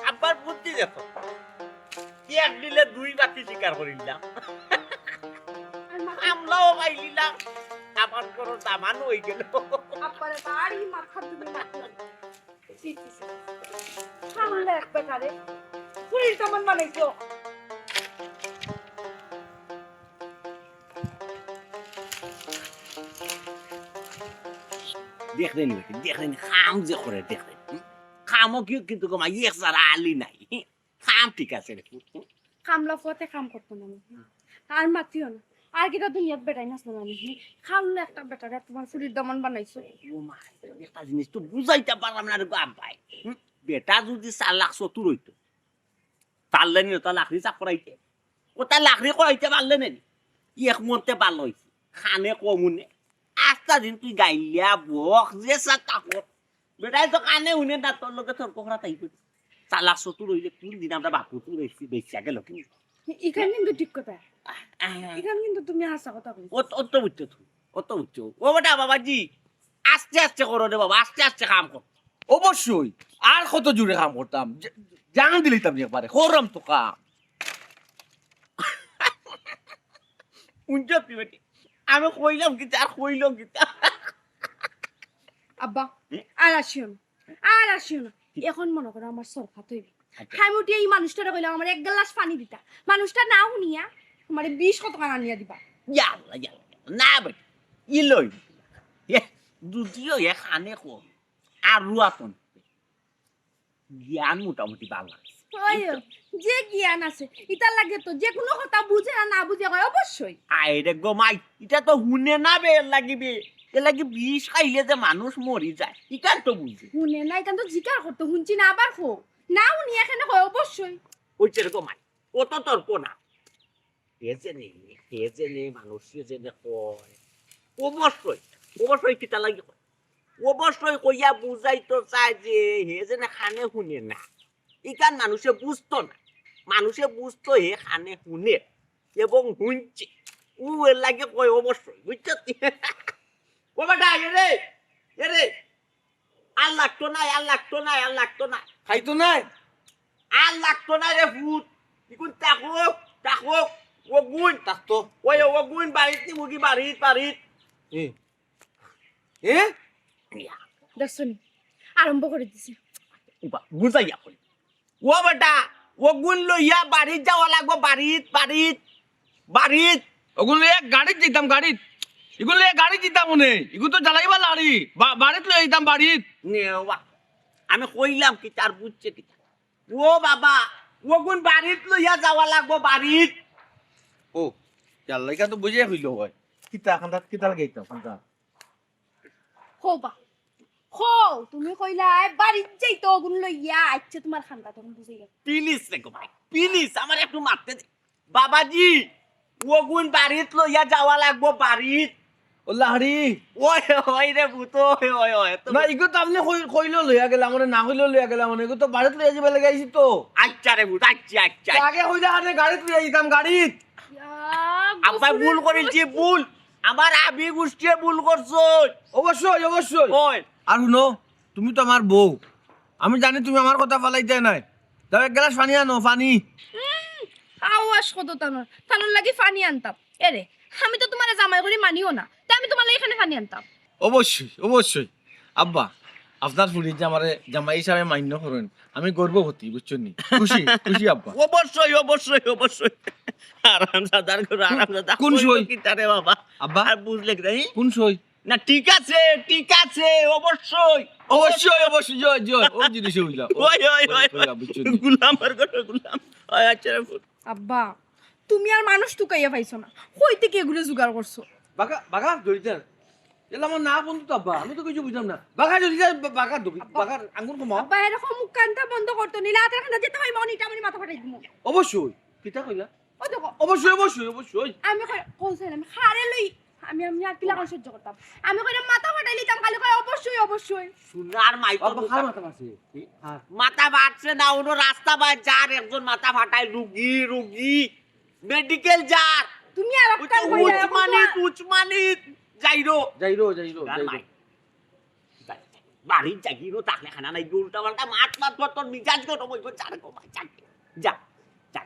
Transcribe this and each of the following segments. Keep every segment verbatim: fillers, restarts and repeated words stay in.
আব্বার বুদ্ধি দেখো, এক ঢিলে দুই পাখি শিকার করিলাম। আমরাও পাইলিলাম, আমার বড় দামান অই গেল। আব্বারে বাড়ি মাথা তুমি মাথা। ছি, ছি, ছি। সামনে এক বেটারে পুলিশ দমন বানাইছো। দেখলেন বেটি, দেখলেন কাম যে করে, দেখলেন। হুম? কামও কি কিন্তু গো মাই, এক জারা আলি নাই। কাম ঠিক আছে রে। কামলা ফুয়াতে কাম করতো না নি। আর মাতিও না। আর কিতা দুনিয়াত বেটাইন আছলা না নি? কামলা একটা বেটারে তুমার পুলিশ দমন বানাইছো। ও মা, একটা জিনিস তো বুঝাইতাম পারলাম না রে গো আব্বায়। হুম? বেটা যুদি চালাক চতুর অইতো, পারলে নি ওটা লাকড়ি চাপ করাইতে? ওটা লাকড়ি করাইতে পারলে নি? এক মতে ভালা অইছে। কানে কম হুনে। আস্তা দিন তুই গাইলিয়া বক, যে চা তা কর। বেটায় তো কানে হুনে না, তোর লগে তর্ক করা তাই করি। চালাক চতুর অইলে কোন দিন আমরা বাপু তুই বেশি, বেশি আগে লোক। ইখান কিন্তু ঠিক কথা। আহ, ইখান কিন্তু তুমি হাছা কথা কইছো। অত, অত বুঝছো তুমি, অত বুঝছো। ও বেটা বাবাজি, আস্তে আস্তে করো রে বাবা, আস্তে আস্তে কাম কর। অবশ্যই, আর কত জোরে কাম করতাম, জা-, জান দিলিতাম নি একবারে, করলাম তো কাম। হুনছো তুই বেটি? আমি কইলাম কিতা আর কইলাম কিতা? আব্বা, হুম? আর আসিও না, আর আসিও না। এখন মনো করো আমার সরকার তৈরি। আচ্ছা। আমি উঠিয়া ই মানুষটারে কইলাম আমার এক গ্লাস পানি দিতা। মানুষটা না হুনিয়া আমারে বিষ কতখান আনিয়া দিবা। ইয়াল্লা, ইয়াল্লা। না বেটি, ইলই। এ, যুদিও এ কানে কম, আর রুয়াতন। জ্ঞান মোটামুটি ভালা আছে। ওই, যে জ্ঞান আছে, ইতার লাগি তো যে কুনু কথা বুঝে আর না বুঝে কয় অবশ্যই। আয় রে গো মাই, ইটা তো হুনে না বে, এর লাগি বে। এর লাগি বিষ খাইলে যে মানুষ মরি যায়, ইখান তো বুঝে। হুনে না, ইখান তো জিকার করতো, হুনছি না, আবার কও। না হুনিয়া কেনে কয় অবশ্যই। অইছে রে গো মাই, অত তর্ক না। হে যেনে, হে যেনে, মানুষে যেনে কয়, অবশ্যই, অবশ্যই কিতা লাগি কয়? অবশ্যই কইয়া বুঝাইতো চায় যে হে যেনে কানে হুনে না। ইখান মানুষে বুঝতো না। মানুষে বুঝতো হে কানে হুনে এবং হুনছে। উ এর লাগি কয় অবশ্যই, বুঝছো? ও বেটা, এ রে, এ রে, আর লাগতো নায়, আর লাগতো নায়, আর লাগতো নায়। খাইতো নায়? আর লাগতো নায় রে পুত। ইগুন থাকউক, থাকউক। অগুন। থাকতো। ওই অগুন বাড়িত নি মুগি বাড়িত, বাড়িত। এ। এ? ইয়া। দেখছো নি? আরম্ভ করি দিছে। উবা, বুঝাইয়া কই। ও বেটা, অগুন লইয়া বাড়িত যাওয়া লাগবো, বাড়িত, বাড়িত, বাড়িত। অগুন লইয়া গাড়িত যাইতাম, গাড়িত। ইগুন লইয়া গাড়িত যাইতাম মনে। ইগু তো জ্বালাইবা লাড়ি। বা-, বাড়িত লইয়া যাইতাম, বাড়িত। নে বাবা, আমি কইলাম কিতা আর বুঝছে কিতা? ও বাবা, অগুন বাড়িত লইয়া যাওয়া লাগবো, বাড়িত। ও, ইয়াল্লা, ইখান তো বুঝিয়া কইলো অয়। কিতা, কান্দাত কিতা লাগাইতাম, কান্দাত? কও বা, কও, তুমি কইলায় বাড়িত যাইতো অগুন লইয়া, আচ্ছা, তুমার কান্দাত অখন বুঝাইয়া। Please রে গো ভাই, please, আমারে একটু মাততে দে। বাবাজি, অগুন বাড়িত লইয়া যাওয়া লাগবো, বাড়িত। ও লাহড়ি। ওই, ওই রে পুত, ওই, ওই, ওই, তো না, ইগু তো আপনে কই-, কইলো লইয়া গেলাম, মানে না কইলো লইয়া গেলাম, মানে ইগু তো বাড়িত লইয়া যাইবার লাগি আইছি তো। আচ্ছা রে পুত, আচ্ছা, আচ্ছা। তো আগে কইলে আরে গাড়িত লইয়া যাইতাম, গাড়িত। ইয়া, আব্বায় ভুল করিলছি, ভুল। আমার আবি গুষ্টিয়ে ভুল করছইন। অবশ্যই, অবশ্যই। ওই। আর হুনো, তুমি তো আমার বউ, আমি জানি তুমি আমার কথা ফালাইতায় নায়। যাও এক গ্লাস পানি আনো, পানি। উম, আওয়াজ কত তানর, তানর লাগি পানি আনতাম। এরে, আমি তো তুমারে জামাই করি মানিও না, তে আমি তুমার লাগি কেনে পানি আনতাম? অবশ্যই, অবশ্যই। আব্বা, আপনার ফুড়ি যে আমারে জামাই হিসাবে মান্য করইন, আমি গর্ভবতী, বুঝছইন নি? খুশি, খুশি আব্বা। অবশ্যই, অবশ্যই, অবশ্যই। আরামজাদার ঘর, আরামজাদা। কোন সই? কিতা রে বাবা? আব্বা? আর বুঝলে কি জানি? কোন সই? না, ঠিক আছে, ঠিক আছে, অবশ্যই। অবশ্যই, অবশ্যই, জয়, জয়, ও জিনিস অইলা। ও, ওই, ওই, ওই, ওই। বুঝছো নি? গুলাম আর করে গুলাম। ওই, আচ্ছা, রে পুত। আব্বা, তুমি আর মানুষ তুকাইয়া পাইছো না। কই থাকি এগুরে জোগাড় করছো? বাগা, বাগা, জড়িদার। এলা আমার না বন্ধু তো আব্বা, আমি তো কিছু বুঝলাম না। বাগা, জড়িদার, বা-, বাগা, দবি, আব্বা। বাগা, আঙ্গুল কমাও। আব্বা, এরকম মুখ কান্তা বন্ধ করতো নি। লাতের কান্তা যেতে হয়, মনে ইটা আমার মাথা ফাটাই দিমু। অবশ্যই। কিতা কইলা? ও দেখো। অবশ্যই, অবশ্যই, অবশ্যই। আমি কই, কোন সাইড? আমি খারে লই। আমি, আমি আর কিলা করে সহ্য করতাম? আমি কইরে মাথা ফাটাই লিতাম, খালি কয়, "অবশ্যই, অবশ্যই।" সোনার মাই তো আব্বা, কার মাথা ফাটছে? কি? কার? মাথা ফাটছে না, অনো রাস্তা বায় যার একজন মাথা ফাটাই, রুগী, রুগী, মেডিকেল যার। তুমি আর ওই তো একটা কইলা, উচমানিত, উচমানিত, যাইরো। যাইরো, যাইরো, সোনার যাইরো। মাই। বাড়িত যাগি, ইনো থাকলে খানা নাই, উল্টা পাল্টা মাত মাত মাত, তোর মিজাজ গরম অইবো, যা রে গো ভাই, যা, যা, যা।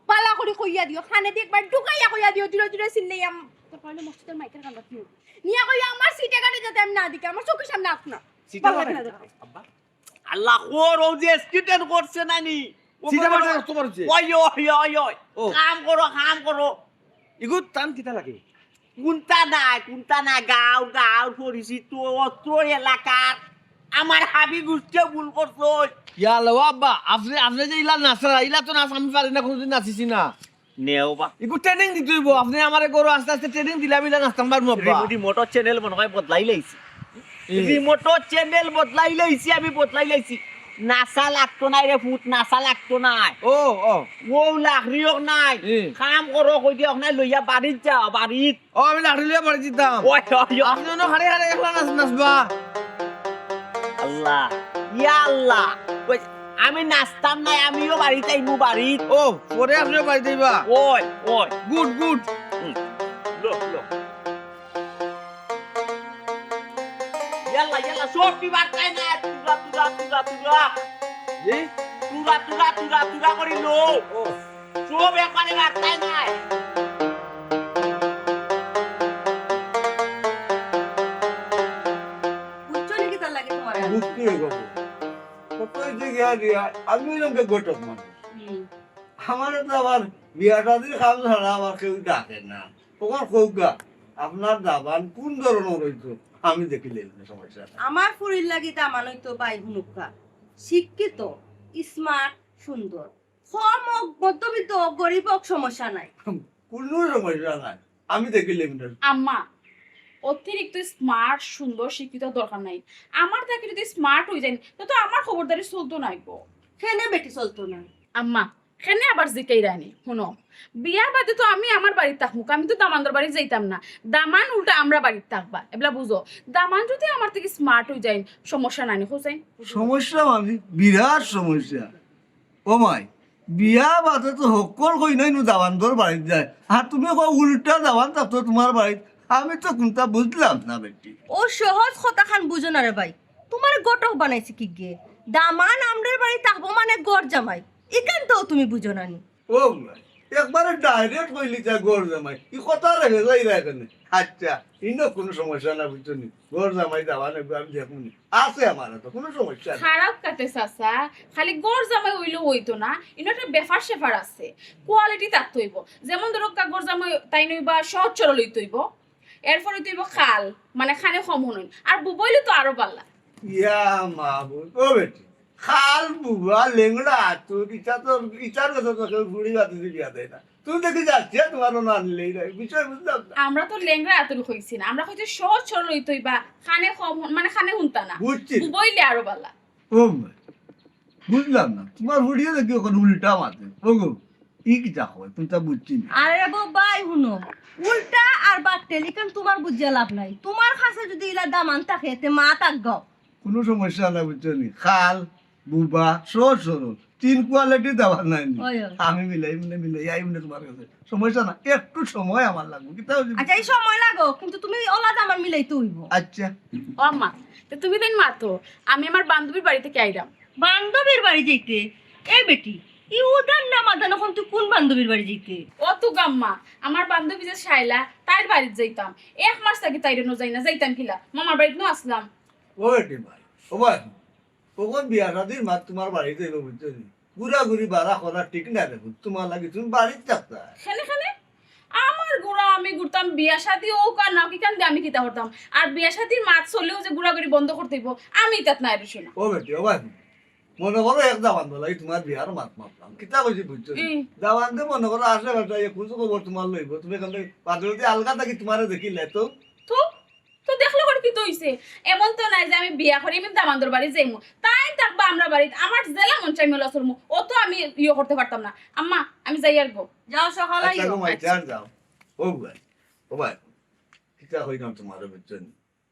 বালা করি কইয়া দিও, কানেদি একবার ঢুকাইয়া কইয়া দিও, জুরে জুরে চিল্লাইয়া, তারপরে মসজিদর মাইকের কান্দাত নিও। নিয়া কইয়া আমার সিটে গাটে যাতে আমি না দেখি, আমার চোখের সামনে আস না। সিটে বালা গাটে লাগে না। আব্বা। আল্লাহ, ওর ও যে accident করছে নানি। ও সিটে বাবা, বাবা রক্ত পড়ছে। ওই, ওই, ওই, ওই। ও। কাম করো, কাম করো। ইগু তান কিতা লাগে? কুন্তা নাই, কুন্তা নাই, গাঁও, গাঁও পরিচিত, অত্র এলাকার। আমার হাবি গুষ্টিয়ে ভুল করছইন। ইয়া আল্লাহ, ও আব্বা, আপনে, আপনে যে ইলা নাচরা, ইলা তো নাচ আমি পারি না, কোনোদিন নাচিছি না। নেও বা। ইগু training দিতে অইবো, আপনে আমারে গরু আস্তে আস্তে training দিলে আমি ইলা নাচতাম পারমু আব্বা। রি-, remote-র channel মনে হয় বদলাই লাইছি। ই। Remote-র channel বদলাই লাইছি, আমি বদলাই লাইছি। নাচা লাগতো নায় রে পুত, নাচা লাগতো নায়। ও, ও। ও লাখড়ি হোক নাই, ই। কাম করো, কই দিও নাই, লইয়া বাড়িত যাও, বাড়িত। ও, আমি লাঠি লইয়া বাড়ি দিতাম। ওই, ওই, ওই। আপনে অনো হারে হারে একলা নাচ-, নাচবা। আল্লাহ, ইয়া আল্লাহ। ওই, আমি নাচতাম নায়, আমিও বাড়িত আইমু বাড়িত। ও, পরে আপনেও বাড়িত আইবা। ওই, ওই। Good, good। হুম। লো, লো। ইয়াল্লা, ইয়াল্লা, সব কি বার্তায় না? তুরা, তুরা, তুরা, তুরা। জি? তুরা, তুরা, তুরা, তুরা করি লো। ও। সব একবারে রাস্তায় নাই। বুঝছো নি কিতার লাগি তোমারে? বুঝতে হবে। কত এই যে গিয়া দিয়া, আমি এরকম ঘটক মানুষ। হুম। আমারে তো আবার বিয়া শাদির কাম ছাড়া আবার কেউ ডাকে না। ওখান কউক্কা, আপনার দামান কোন ধরনের অইতো? আমি দেখিলে কোনো সমস্যা নাই। আমার ফুরির লাগি দামান অইতো ভাই হুনুক্কা। শিক্ষিত, smart, সুন্দর। কম হোক, মধ্যবিত্ত হোক, গরিব হোক, সমস্যা নাই। কোনো সমস্যা নাই, আমি দেখিলে মনে হয়। আম্মা, অতিরিক্ত smart, সুন্দর, শিক্ষিত দরকার নাই। আমার থাকি যদি smart অই যাইন, তে তো আমার খবরদারি চলতো নায় গো। কেনে বেটি চলতো নায়? আম্মা, কেনে আবার জিকাইরানি? হুনো, বিয়া বাদে তো আমি আমার বাড়িত থাকমু, আমি তো দামান্দর বাড়িত যাইতাম না। দামান উল্টা আমরা বাড়িত থাকবা, এবলা বুঝো। দামান যদি আমার থাকি smart অই যাইন, সমস্যা নাই নি, হোসেন? সমস্যা মানে? বিরাট সমস্যা। ও মাই, বিয়া বাদে তো হক্কল কইনাই নু দামান্দর বাড়িত যায়, আর তুমি কও উল্টা দামান থাকতো তোমার বাড়িত। আমি তো কুন্তা বুঝলাম না বেটি। ও সহজ কথাখান বুঝো না রে ভাই, তোমারে ঘটক বানাইছে কিগে? দামান আমরার বাড়িত থাকবো মানে ঘর জামাই, ইখান তো তুমি বুঝো না নি। ও মাই, একবারে direct কইলি যা ঘর জামাই, ই কথা রেখে যাই রে এখানে। আচ্ছা, ইনো কোনো সমস্যা না, বুঝছো নি? ঘর জামাই দামান এগুলো আমি দেখমু নি। আছে আমার তো কোনো সমস্যা নাই। খারাপ কাতে চাচা, খালি ঘর জামাই অইলেও অইতো না, ইনো একটা ব্যাপার স্যাপার আছে, quality থাকতে অইবো। যেমন ধরো, কা-, ঘর জামাই তাইন অইবা সহজ সরল অইতে অইবো, এরপর অইতে অইবো কাল, মানে কানে কম হুনইন, আর বুবা অইলে তো আরো বালা। ইয়া মাবুদ, ও বেটি, কাল, বুবা, লেংড়া, তোর ইটা তো, ইটার কথা তো কেউ বুড়ি বাতি বিয়া দেয় না। তুমি দেখি যাচ্ছি, তোমারও না আনলেই নাই, বিষয় বুঝলাম না। আমরা তো লেংড়া আতুল কইছি না, আমরা কইছি সহজ সরল অইতে অইবা, কানে কম হুন-, মানে কানে হুনতা না। বুঝছি। বুবা অইলে আরো বালা। ও মা, বুঝলাম না, তোমার বুড়িয়ে দেখি ওখানে উল্টা মাতে। ওগো, ই কিতা কয়, তুমি তা বুঝছি না। আরে বাবাই, হুনো, উল্টা আর বাট্টেল, ইখান তোমার বুঝিয়া লাভ নাই। তোমার কাছে যদি ইলা দামান থাকে, তে মা থাক গাও। কোনো সমস্যা নাই, বুঝছো নি? কাল, বুবা, সহজ সরল, তিন quality দামান নাই নি। ওই, ওই। আমি মিলাই, মিলাই, মিলাই, আই মিলে তোমার কাছে। সমস্যা না, একটু সময় আমার লাগবো। কিতা অইছে? আচ্ছা, এই সময় লাগো, কিন্তু তুমি অলা দামান মিলাইতে অইবো। আচ্ছা। ও আম্মা, তে তুমি তাইন মাতো, আমি আমার বান্ধবীর বাড়ি থাকি আইরাম। বান্ধবীর বাড়ি যাইতে? এই বেটি, ই উদান না মাদান, অখন তুই কোন বান্ধবীর বাড়ি যাইতে? ও তো গাম্মা, আমার বান্ধবী যে শাইলা, তাইর বাড়িত যাইতাম। এক মাস থাকি তাইরে নু যাই না, যাইতাম কিলা? মামার বাড়িত নু আছলাম। ও বেটি ভাই, ও ভাই, অখন বিয়া শাদির মাত তোমার বাড়িত যাইবো, বুঝছো নি? ঘুরাঘুরি বাড়া করা ঠিক না দেখো, তোমার লাগি তুমি বাড়িত থাকতা। কেনে, কেনে? আমার ঘুরা আমি ঘুরতাম, বিয়া শাদি অউক আর না অউক, ইখান দি আমি কিতা করতাম? আর বিয়া শাদির মাত চললেও যে ঘুরাঘুরি বন্ধ করতে অইবো, আমি ইতাত নাই রইছি না। ও বেটি, ও ভাই, মনে করো এক দামান্দর লাগি তোমার বিয়ার মাত মাতলাম, কিতা কইছি বুঝছো নি? ই। দামান্দে মনে করো আসে বাসায় খোঁজ খবর তোমার লইবো, তুমি এখান থাকি বাদে যদি আলগা থাকি তোমারে দেখিলে তো। তো তো দেখলে করে কিতা অইছে? এমন তো নায় যে আমি বিয়া করি, আমি দামান্দর বাড়ি যাইমু। তাইন থাকবা আমরার বাড়িত, আমার যেলা মন চায় আমি অলা চলমু। অত আমি ইয়ে করতে পারতাম না। আম্মা, আমি যাইয়ার গো। যাও, সকাল আচ্ছা আইও। গো মাই, যার যাও। ও ভাই, ও ভাই, কিতা কইলাম তোমারে, বুঝছো নি?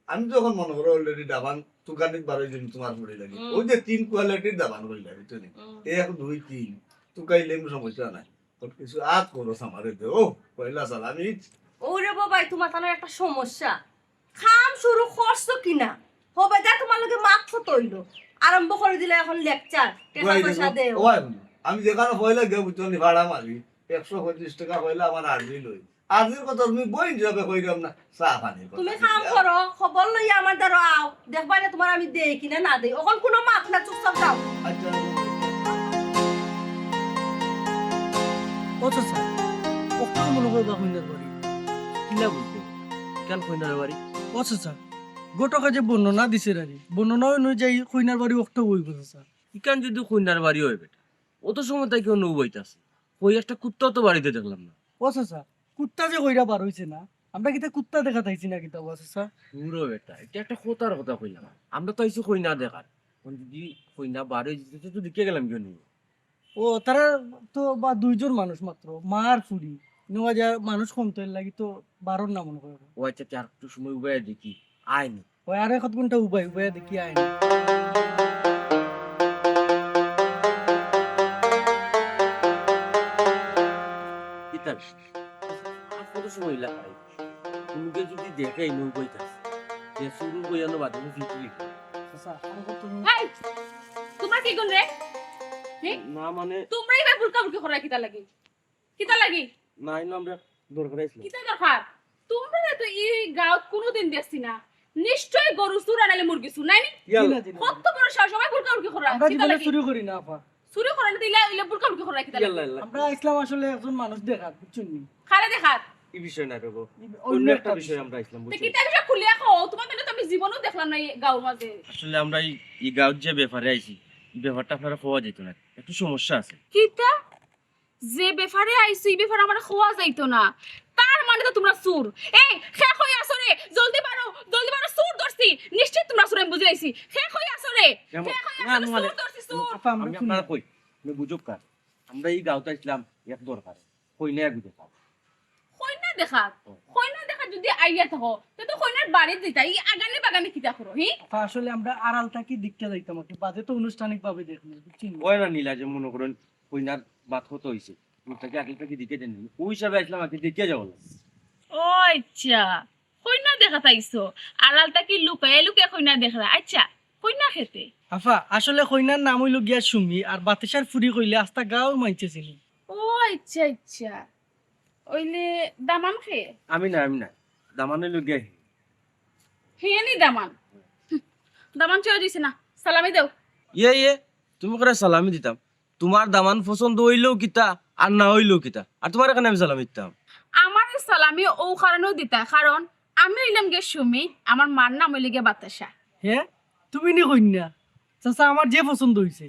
আমি যখন মনে করো already দামান তুকানিত বারই দিন তোমার ফুড়ির লাগি। হুম। ওই যে তিন quality-র দামান কইলা, বুঝছো নি? হুম। এক, দুই, তিন। তুকাইলে কোনো সমস্যা নাই। ওর কিছু আত খরচ আমারে দেও। ও, পয়লা সালামি। ওরে বাবাই, তোমার তাহলে একটা সমস্যা। কাম শুরু করছো কি না? ও বেটা, তুমার লগে মাত কত অইলো? আরম্ভ করি দিলা অখন lecture, টেকা পয়সা দেও। ওই, আমি যেখানো পয়লা গিয়া বুঝছো নি ভাড়া মারি, একশো পঁয়ত্রিশ টেকা পয়লা আমার আর্জি লই। আর্জির কথা তুমি বইন হিসাবে কইরাম না, চা পানির কথা তুমি কাম কইরাম। করো, খবর লইয়া আমার দ্বারো আও, দেখবায় না তুমার আমি দেই কিনা না দেই। অখন কুনু মাত না, চুপচাপ যাও। আচ্ছা। ও চাচা, অখান মনো করবা কইনার বাড়ি। কিলা বুঝলে? কেন কইনার বাড়ি? ও চাচা, ঘটকে যে বর্ণনা দিছে রানি, বর্ণনা অনুযায়ী কইনার বাড়ি অখান অইবো চাচা। ইখান যদি কইনার বাড়ি অয় বেটা, অত সময় থাকি অনো উবাইতাছে। কই একটা কুত্তাও তো বাড়িত দেখলাম না। ও চাচা, কুত্তা যে কইরা বার অইছে না, আমরা কিতা কুত্তা দেখাত আইছি না কিতা ও চাচা? দূর হ বেটা, ইটা একটা কথার কথা কইলাম। আমরা তো আইছি কইনা দেখাত। অখন যদি কইনা বার অই যাইতো তো দেখিয়া গেলাম গি নি। ও, তারা তো বা দুইজন মানুষ মাত্র, মা আর ফুড়ি। নেওয়া যায় মানুষ কম তো, এর লাগি তো বারর না মনো করো। ও আচ্ছা, তে আর একটু সময় উবাইয়া দেখি, আয় নি। ওই আরো এক আধ ঘন্টা উবাই, উবাইয়া দেখি আয় নি। কিতা রে? আর কত সময় লাগাই? তুমি যদি দেখে এই নৌকাইতা, যে শুরু কইয়ানো বাদে ফিটলি। চাচা, আমি তো তুমি এই, তুমরা কিগুন রে? হি? না মানে তুমরা ইবা বুরকা বুরকি করার কিতা লাগি? কিতা লাগি? না, ইনো আমরা দরকার আইছিলাম। কিতা দরকার? তুমরারে তো ই গাঁওত কুনুদিন দেখছি না। নিশ্চয় গরু চুর আর নাইলে মুরগি চুর, নায় নি? ইয়াল্লা। কত বড় সাহস, সবাই বুরকা বুরকি করার। আমরা কিতা জীবনে লাগি? চুরি করি না, আপা। চুরি করার দিলা, ইলা বুরকা বুরকি করার কিতা লাগি? ইয়াল্লা, ইয়াল্লা। আমরা আইছিলাম আসলে একজন মানুষ দেখাত, বুঝছইন নি? কারে দেখাত? ই বিষয় না রে গো। ই অন্য অন্য একটা একটা বিষয় বিষয়। আমরা আইছিলাম, তে বুঝছো? কিতা বিষয় খুলিয়া কও, তুমার তো আমি জীবনেও দেখলাম না ই গাঁওর মাঝে। আসলে আমরা ই, ই গাঁওত যে ব্যাপারে আইছি, ই ব্যাপারটা আপনারে কওয়া যাইতো না, একটু সমস্যা আছে। কিতা? যে ব্যাপারে আইছো, ই ব্যাপারে আমারে কওয়া যাইতো না। তার মানে তো তুমরা চুর। এই, কে কই আছো রে? জলদি বারো, জলদি বারো, চুর ধরছি। নিশ্চিত তুমরা চুর, আমি বুঝি আইছি। কে কই আছো রে? কেমন? কে কই না, আছো রে? না, মানে, চুর ধরছি, চুর। আপা, আমরা আমি শুনি। আপনারে কই, আমি বুঝুক কার। আমরা ই গাঁওত আইছিলাম এক দরকারে। কইনা এক দরকার। কইনা দেখাত? ও। কইনা দেখাত যদি আইয়া থাকো, তে তো কইনার বাড়িত যাইতা। ই আগানে বাগানে কিতা করো, হি? আপা, আসলে আমরা আড়াল থাকি দেখিয়া যাইতাম আর কি। বাদে তো আনুষ্ঠানিকভাবে দেখমু, বুঝছইন নি? ওই না নীলা, যে মনো করইন কইনার মাত কত অইছে, তুমি তাকে আগে থাকি দেখিয়া দেন নি। ওই হিসাবে আইছিলাম, আগে দেখিয়া যাওয়া লাগবো। ও আচ্ছা, কইনা দেখাত আইছো, আড়াল থাকি লুকাইয়া লুকাইয়া কইনা দেখরা। আচ্ছা, কইনা কে তে? আফা, আসলে কইনার নাম অইলো গিয়া সুমি, আর বাতাসার ফুরি কইলে আস্তা গাঁওর মাইনষে চিনে। ও আচ্ছা আচ্ছা, অইলে দামান কে? আমি না, আমি না, দামান অইলো গিয়া হে। হে নি দামান? দামান চইয়া দিছে না, সালামি দেও। ইয়ে ইয়ে, তুমি করে সালামি দিতাম? তুমার দামান পছন্দ অইলেও কিতা আর না অইলেও কিতা, আর তুমার এখানে আমি সালামি দিতাম? আমারে সালামি অউ কারণেউ দিতা, কারণ আমি অইলাম গিয়া সুমি, আমার মার নাম অইলো গিয়া বাতাসা। হে, তুমি নি কইন্যা? চাচা, আমার যে পছন্দ অইছে।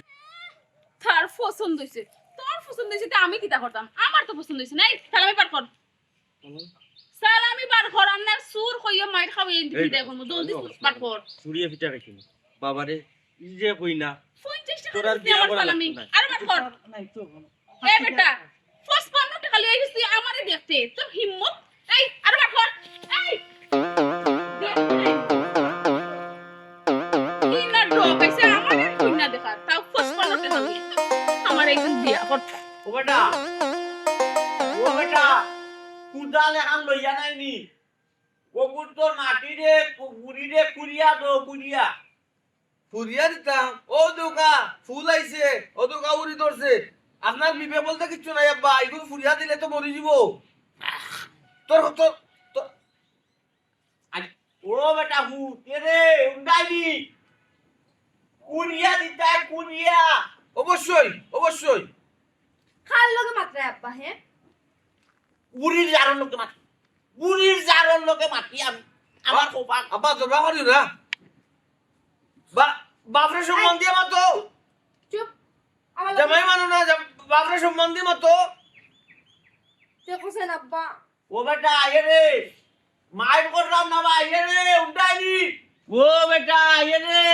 তার পছন্দ অইছে, তোর পছন্দ অইছে, তে আমি কিতা করতাম? আমার তো পছন্দ অইছে না। এই, সালামি বার কর। সালামি বার কর, আর না চুর কইয়া মাইর খাওয়াই এই বিদায় করমু। জলদি চুর বার কর। চুরিয়ে ফিটা খাইছি না। বাবারে, ই যে কইনা। পঞ্চাশ টেকা তোর আর দিছি বিয়া আমার করা সালামি। লাগতো না। আরো বার কর। নাই তো কোনো। এ বেটা, পঁচপান্ন টেকা লইয়া আইছস তুই আমারে দেখতে। তোর হিম্মত? এই, আরো বার কর। এই! কি না ডক আইছে, আমারে কইনা দেখার, তাও পঁচপান্ন টেকা লইয়া। আমারে একজন বিয়া কর। ও বেটা, ও বেটা, কুদাল এখান লইয়া নাইনি? ও বুড় তোর মাটি রে, বুড়ি রে, কুড়িয়া দো, কুড়িয়া। ফুরিয়া দিতাম। ও দুকা, ফুল আইছে। ও দুকা, উড়ি ধরছে। আপনার বিবে বলতে কিচ্ছু নাই, আব্বা। এগুলো ফুরিয়া দিলে তো মরি যাব। তোর, তোর, তোর, আরে, ও বেটা, হু, কে রে? উন্ডাইনি। কুরিয়া দিতায়, কুরিয়া। অবশ্যই, অবশ্যই। কার লগে মাতরায় আব্বা, হে? বুড়ির জারর লগে মাতি। বুড়ির জারর লগে মাতি আমি। আমার কপাল। আব্বা, জবা করিও না। বা-, বাপরে সম্মান দিয়া মাতো। চুপ। আমার লগে জামাই মানো না, জাম-, বাপরে সম্মান দিয়া মাতো। দেখছেন আব্বা? ও বেটা, আয় রে। মাইর করলাম না বা, আয় রে, উঠাইনি। ও বেটা, আয় রে।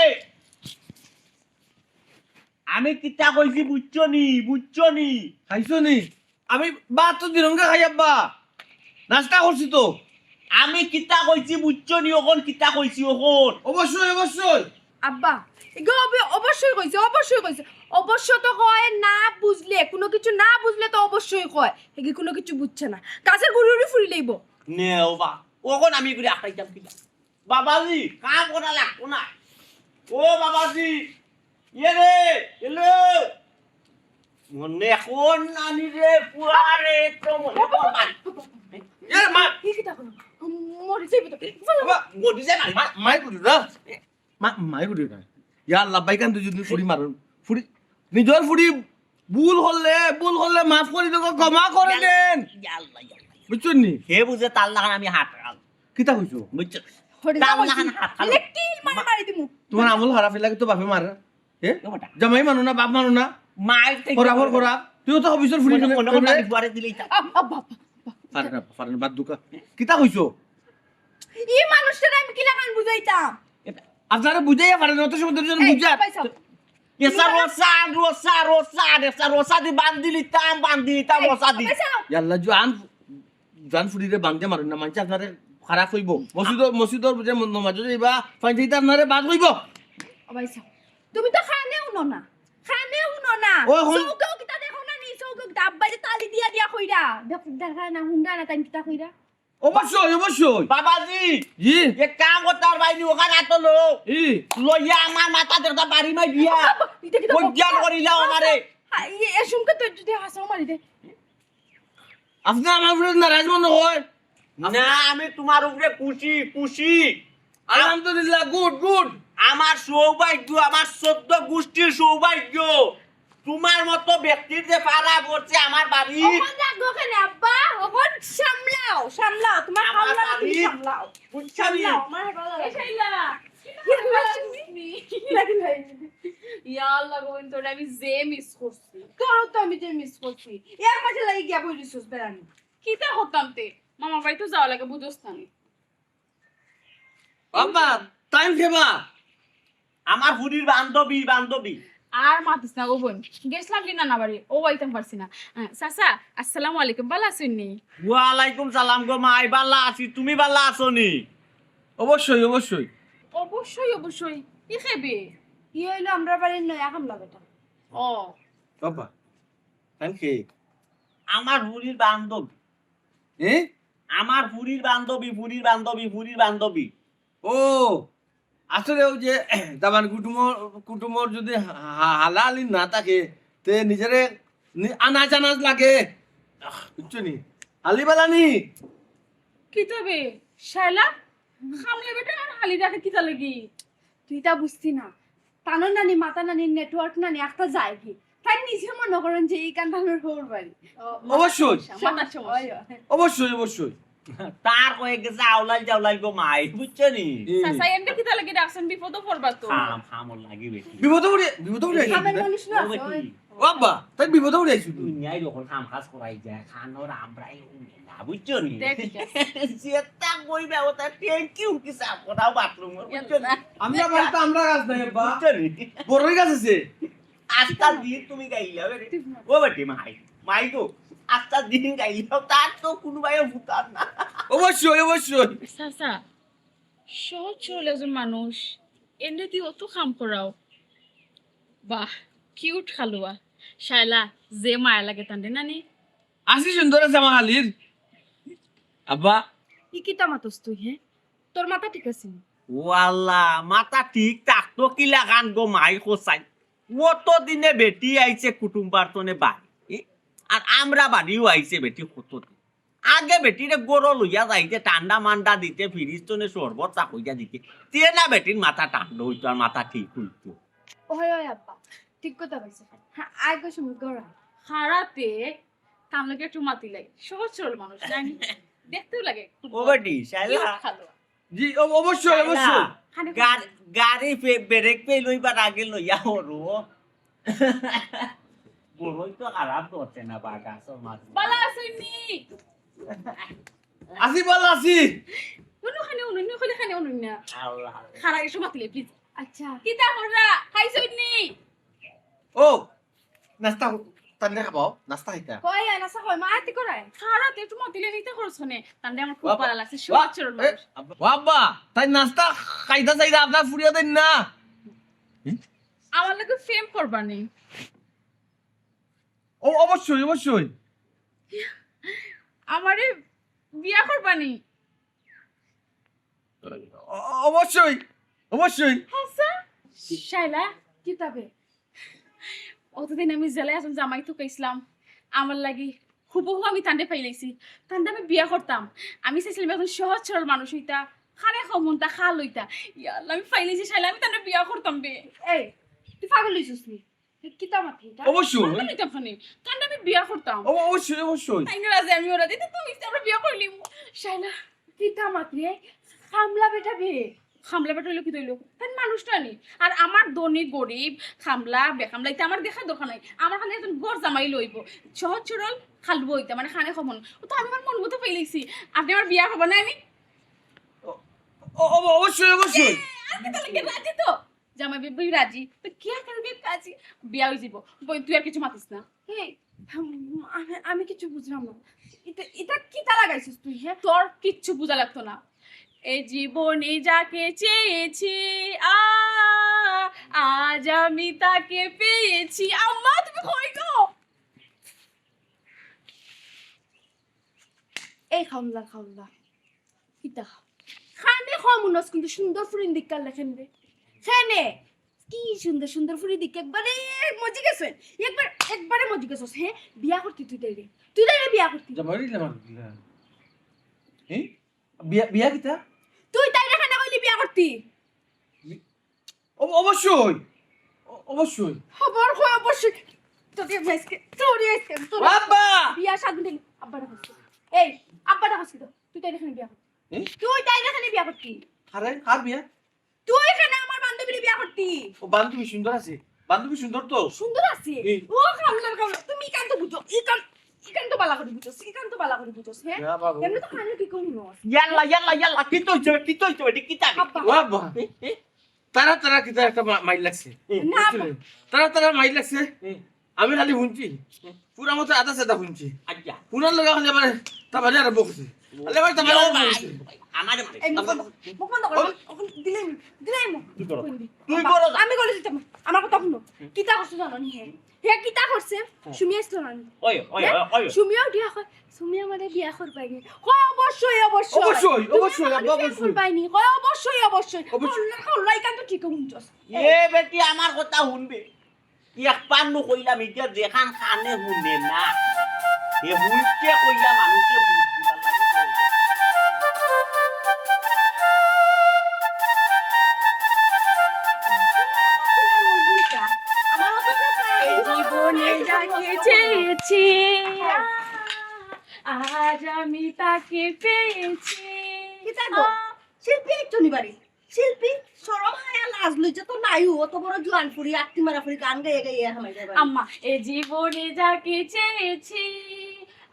আমি কিতা কইছি বুঝছো নি, বুঝছো নি? খাইছো নি? আমি ভাত তো দিরঙ্গা খাই আব্বা। নাস্তা করছি তো। আমি কিতা কইছি বুঝছো নি, অখন কিতা কইছি অখন? অবশ্যই, অবশ্যই। আব্বা, এগু অব-, অবশ্যই কইছে, অবশ্যই কইছে। অবশ্য তো কয় না বুঝলে, কুনু কিছু না বুঝলে তো অবশ্যই কয়। এগু কুনু কিছু বুঝছে না। গাছের গুড়ি উড়ি ফুরি লইব। নে ও বা, অখন আমি এগুলি আঁকাইতাম কিতা? বাবাজি, কাম করা লাগতো না। ও বাবাজি, ইয়ে রে, হ্যালো। মনে কোন নানি রে, পুয়া রে, তো মনে কোন নানি? এ মা, কি কিতা করো? মরি যাইবো তো। বাবা, মরি যায় না, মা, মাই করি না। মা, মাই করি না। ইয়া আল্লাহ, ভাই কান দুই দিন ফুড়ি মারুন। ফুড়ি, নিজর ফুড়ি ভুল করলে, ভুল করলে মাফ করি দেবো, ক্ষমা করে দেন। ইয়া আল্লাহ, ইয়া আল্লাহ। বুঝছইন নি? হে বুঝে তার লাখান আমি হাত খাল। কিতা কইছো? বুঝছো? হরি তার লাখান হাত খাল। ইলেকট্রিক মারি মারি দিমু। তোমার আমল খারাপ লাগে তো বাপে মারে। এ? ও বেটা। জামাই মানো না, বাপ মানো না। মায়ের থেকে খরাপ, খরাপ। তুইও তো অফিসর ফুড়ি মনে, মনে, মনে মনে। আমি ফুয়ারে দিলেই তা। আব-, আব-, আব-, আব-, পারে না, পারে না, বাদ দুকা। কিতা কইছো? ই মানুষটারে আমি কিলাখান বুঝাইতাম? আপনারা বুঝাইয়া পারেন, অত সময় ধরে এই, বুঝা। পয়সা। এসা রোসা, রোসা, রোসা, এসা রোসা দি বান্ধি লিতাম, বান্ধি লিতাম, এই, রোসা দি। পয়সা। ইয়াল্লা, জোয়ান, জোয়ান ফুড়িরে বান্ধে মারুন না, মানছে আপনারে খারাপ হইব। মসজিদর, মসজিদর বুঝে নমাজ হইবা, ফাইন দিতে আপনারে বাদ হইব। ও ভাই সাহেব, তুমি তো খানে উনো না, খানে উনো না। ও, হন- চৌকেও কিতা দেখো না নি, চৌকেও কিতা আব্বাই যে তালি দিয়া দিয়া কইরা। দেখ, দেখা না, হুনরা না, তাই কিতা কইরা। অবশ্যই, অবশ্যই। বাবাজি, জি। এক কাম করতে পারবাই নি, ওখানে আতো লো। ই। লইয়া আমার মাথাত একটা বাড়ি মাই দিয়া। ইটা কিতা বজ্জান করিলাও আমারে। হ্যাঁ, ই, এ শুনকে তো যদি হাসাও মারি দে। আপনি আমার উপরে নারাজ মনে হয়? না, আমি তোমার উপরে খুশি, খুশি। আলহামদুলিল্লাহ, গুড, গুড। আমার সৌভাগ্য, আমার চৌদ্দ গোষ্ঠীর সৌভাগ্য। তোমার মতো ব্যক্তির যে পাড়া পড়ছে আমার বাড়ি। ওখান রাখো কেনে আব্বা? ওখান সামলাও, সামলাও। তোমার আমার পাওলা বাড়ি। তুমি সামলাও। বুঝছো নি? সামলাও, আমার ভালো লাগে। এই শাইলা, কি লাগি ভাই? ইয়া আল্লাহ গো, তোরে আমি যে মিস করছি। তোরও তো আমি যে মিস করছি। এর মাঝে লাগি গিয়া বই দিছস বেড়ানি। কিতা করতাম তে? মামার বাড়ি তো যাওয়া লাগে, বুঝোস না নি। বাবা, তাইন খেবা। আমার ফুড়ির বান্ধবী, বান্ধবী। আর মাতিস না গো বোন, গেছিলাম কি নানা বাড়ি, ও আইতাম পারছি না। আহ, চাচা, আসসালামু আলাইকুম, ভালা আছইন নি? ওয়ালাইকুম সালাম গো মাই, ভালা আছি, তুমি ভালা আছো নি? অবশ্যই, অবশ্যই। অবশ্যই, অবশ্যই। ই খেবে? ই হইলো আমরা বাড়ির নয়া কামলা বেটা। ও। বাবা, তাইন খে? আমার ফুড়ির বান্ধবী। এ? আমার ফুড়ির বান্ধবী, ফুড়ির বান্ধবী, ফুড়ির বান্ধবী। ও, আসলে ওই যে দামান কুটুমর, কুটুমর যদি হা-, হা-, হালাহালি না থাকে, তে নিজেরে নি-, আনাজ আনাজ লাগে। আহ, বুঝছো নি? হালি বালা নি? কিতা বে? শায়লা? খামলে বেটা আর হালি রাখে কিতা লাগি? তুই তা বুঝতি না। তানোর নানি, মাতা নানি, নেটওয়ার্ক নানি একটা যায় কি? তাই নিজে মনে করেন যে এই কান্দানোর হৌর বাড়ি। অবশ্যই। মাতার সমস্যা। অবশ্যই, অবশ্যই। তার কয়ে গেছে আউলাইল জাউলাইল গো মাই, বুঝছো নি? হুম। চাচা, এমনি কিতা লাগি ডাকছেন? বিপদও পড়বা তো। খাম, খামর লাগি বেটি। বিপদে পড়ে, বিপদে পড়ে আইছি। খামের মানুষ না ও আছে, বেটি। ওই। ও আব্বা, তাই বিপদে পড়ে আইছি তুই। দুনিয়ায় যখন কাম কাজ করাই যায়, খানোর আমরাই না, বুঝছো নি? দেখ, ঠিক আছে। যেটা কইবে ওটা thank you কি সাফ করাও বাথরুম, বুঝছো নি? আমরা বাড়িতে আমরা গাছ নাই, আব্বা। বুঝছো নি? বড়ই গাছ আছে। আস্তা দিন তুমি গাইলা, ও বেটি। ও বেটি, মাই, মাই গো, আস্তা দিন গাইলা, তার তো কোনো ভাইও ভুতার না। অবশ্যই, অবশ্যই। চাচা, সহজ সরল একজন মানুষ, এমনি তুই অত কাম করাও। বাহ, কিউট খালুয়া। শায়লা, যে মায়া লাগে তানরে নানি। আসি সুন্দর আছে আমার হালির। আব্বা। ই কিতা মাতস তুই, হে? তোর মাথা ঠিক আছে নি? ও আল্লাহ, মাথা ঠিক থাকতো কিলাখান গো মাই কছাই। অত দিনে বেটি আইছে কুটুম্বার তনে বাড়ি। এ? আর আমরা বাড়িও আইছে বেটি কত দিন। আগে বেটিরে গরো লইয়া যাইতে, ঠান্ডা মান্ডা দিতে, ফিরিজ তনে শরবত চা কইয়া দিতে। তে না বেটির মাথা ঠান্ডা হইতো আর মাথা ঠিক হইতো। ওই, ওই আব্বা, ঠিক কথা কইছো। হ্যাঁ, আগে সময় গরম। খারাতে, তার লগে একটু মাতিলাই। সহজ সরল মানুষ, জানি। দেখতেও লাগে খুব ও বেটি, শায়লা। কিউট খালুয়া। জি, অ-, অবশ্যই, শায়লা, অবশ্যই। খানে গাড়ি, গাড়ি ফে-, ব্রেক ফেল হইবার আগে লইয়া ওরো। বড়ই তো খারাপ করছে না, বাটা সব মাছ। বালা আছইন নি? আছি, বালা আছি। হুনো খানে হুনো, হুনো খানে খানে হুনো না। আল্লাহ। খারা এসো মাতিলে, প্লিজ। আচ্ছা। কিতা কররা? খাইছইন নি? ও, নাস্তা, তানরে খাবাও, নাস্তা খাইতা। কই, আয়, নাস্তা কই, মা আতি করায়। খারা, তে একটু মাতিলে নিতে খরচ হনে। তানরে আমার খুব বাবা, ভালা লাগছে, বাবা, সহজ সরল এ, মানুষ। বাবা, তাই নাস্তা খাইতা চাইরা আপনার ফুরিয়া দেন না। আমার লগে প্রেম করবা নি? ও, অবশ্যই, অবশ্যই। আমারে বিয়া করবা নি? অ-, অবশ্যই, অবশ্যই। আচ্ছা, শাইলা, কিতা বে? অতদিন আমি জেলায় আছলাম, জামাই তুকাইছলাম, আমার লাগি হুবহু আমি তানরে পাইলাইছি। তানরে আমি বিয়া করতাম। আমি চাইছলাম একজন সহজ সরল মানুষ অইতা, কানে কম হুনতা, খাল অইতা। ইয়া আল্লাহ, আমি পাইলাইছি শাইলা, আমি তানরে বিয়া করতাম বে। এই, তুই পাগল অইছস নি? তুই কিতা মাতরে ইতা? অবশ্যই। পাগল অইতাম কেনে? তানরে আমি বিয়া করতাম। অব-, অবশ্যই, অবশ্যই। তাইনও রাজি, আমিও রাজি। তে তুই ইতা আমরা বিয়া করিলিমু। শাইলা, কিতা মাতরে? কামলা বেটা বে। কামলা বেটা অইলে কিতা অইলো? তাইন মানুষ না নি? আর আমার ধনী গরিব, কামলা বেকামলা ইতা আমার দেখার দরকার নাই। আমার খালি একজন ঘর জামাই অইবো, সহজ সরল, খালু অইতা, মানে কানে কম হুন। ও তো আমি আমার মন মতো পাইলাইছি। আপনে আমার বিয়া করবা না নি? অ-, অ-, অব-, অবশ্যই, অবশ্যই। আর কিতা লাগে, রাজি তো? জামাই বিবি রাজি, তো কিয়া কেন বিয়ে কাজী? বিয়া অই যিবো। বইন, তুই আর কিছু মাতিস না। এই, হুম, আমি, আমি কিছু বুঝলাম না। ইটা, ইটা কিতা লাগাইছস তুই, হ্যাঁ? তোর কিচ্ছু বুঝা লাগতো না। এ জীবনে যাকে চেয়েছি, আ, আজ আমি তাকে পেয়েছি। আম্মা, তুমি কই গো? এই কামলা, কামলা। কিতা? কানে কম হুনস কিন্তু সুন্দর ফুরিন দেখিয়া লেখেন রে। কেনে? কি সুন্দর সুন্দর ফুরি দেখি একবারে মজি গেছে। একবার, একবারে মজি গেছস, হ্যাঁ? বিয়া করতি তুই তাইরে। তুই তাইরে বিয়া করতি। জামাই রে, আমার বিয়া। এই? বিয়া, বিয়া কিতা? তুই তাইরে কেনে কইলি বিয়া করতি? অব-, অবশ্যই। অ-, অবশ্যই। খবর কই অবশ্যই। তোরে আজকে, তোরে আজকে, তোরে আব্বা! বিয়া শাদি দিন। আব্বা ডাকছি। এই, আব্বা ডাকছি তো। তুই তাইরে কেনে বিয়া করতি? এ? তুই তাইরে কেনে বিয়া করতি? আরে, কার বিয়া? তুই কেনে আমার বান্ধবীরে বিয়া করতি? ও, বান্ধবী সুন্দর আছে। বান্ধবী সুন্দর তো। সুন্দর আছে? এই। ও, কামলার কামলা, তুমি ইখান তো বুঝো। ইখান, ইখান তো বালা করি বুঝোস। ইখান তো বালা করি বুঝোস, হ্যাঁ? ইয়া বাবা। এমনে তো কানে কি কম হুনস? ইয়াল্লা, ইয়াল্লা, ইয়াল্লা, কিতা অইছে, কিতা অইছে, ইটা কিতা? আব্বা। ও আব্বা। এ, এ, তারা, তারা কিতা একটা মা-, মাইর লাগছে। না, বুঝলে? আব্বা। তারা, তারা মাইর লাগছে। হুম। আমি খালি হুনছি। হুম। পুরা মতো আধা সাদা হুনছি। আচ্ছা। হুনার লগে খালি আবার তাবানি আরম্ভ করছে। আলে ভাই, তাবানি ইয়ো আরম্ভ ভাই, করছে। আমারে মারে। এই মুখ বন্ধ কর, মুখ বন্ধ কর, ও। অখন, অখন দিলাই, দিলাই মুখ। তুই করো। কই দিবি? তুই আব্বা, করো। আমি গলে দিতাম। আমার কথা হুনো। হুম। কিতা করছে জানো নি হে? হে কিতা করছে? হুম। সুমি আইছিল না নি? ওই, ওই, হ্যাঁ? ওই, ওই। সুমিও দিয়া কয়, সুমি আমারে বিয়া করবায় নি? কয়, অবশ্যই, অবশ্যই। অবশ্যই, তুমি অবশ্যই, আমারে আব্বা, বিয়া অবশ্যই। করবায় নি? কয়, অবশ্যই, অবশ্যই। অবশ্যই। কল্লা, কল্লা, ইখান তো ঠিক হুনছস। এ বেটি, আমার কথা হুনবে। এক পান্নু কইলাম, ইটা যেখান কানে হুনে না, এ হুনতে কইয়া মানুষে বুঝ দিবার লাগি কয়। জীবনে যাকে চেয়েছি, আজ আমি তাকে পেয়েছি। কিতা গো? শিল্পী একটুনি বাড়ি। শিল্পী, শরম হায়া লাজ লজ্জা তো নাই, অত বড় জোয়ান ফুরি, আত্তি মারা ফুরি, গান গাইয়া গাইয়া হামাই যাইবা। আম্মা, এ জীবনে যাকে চেয়েছি,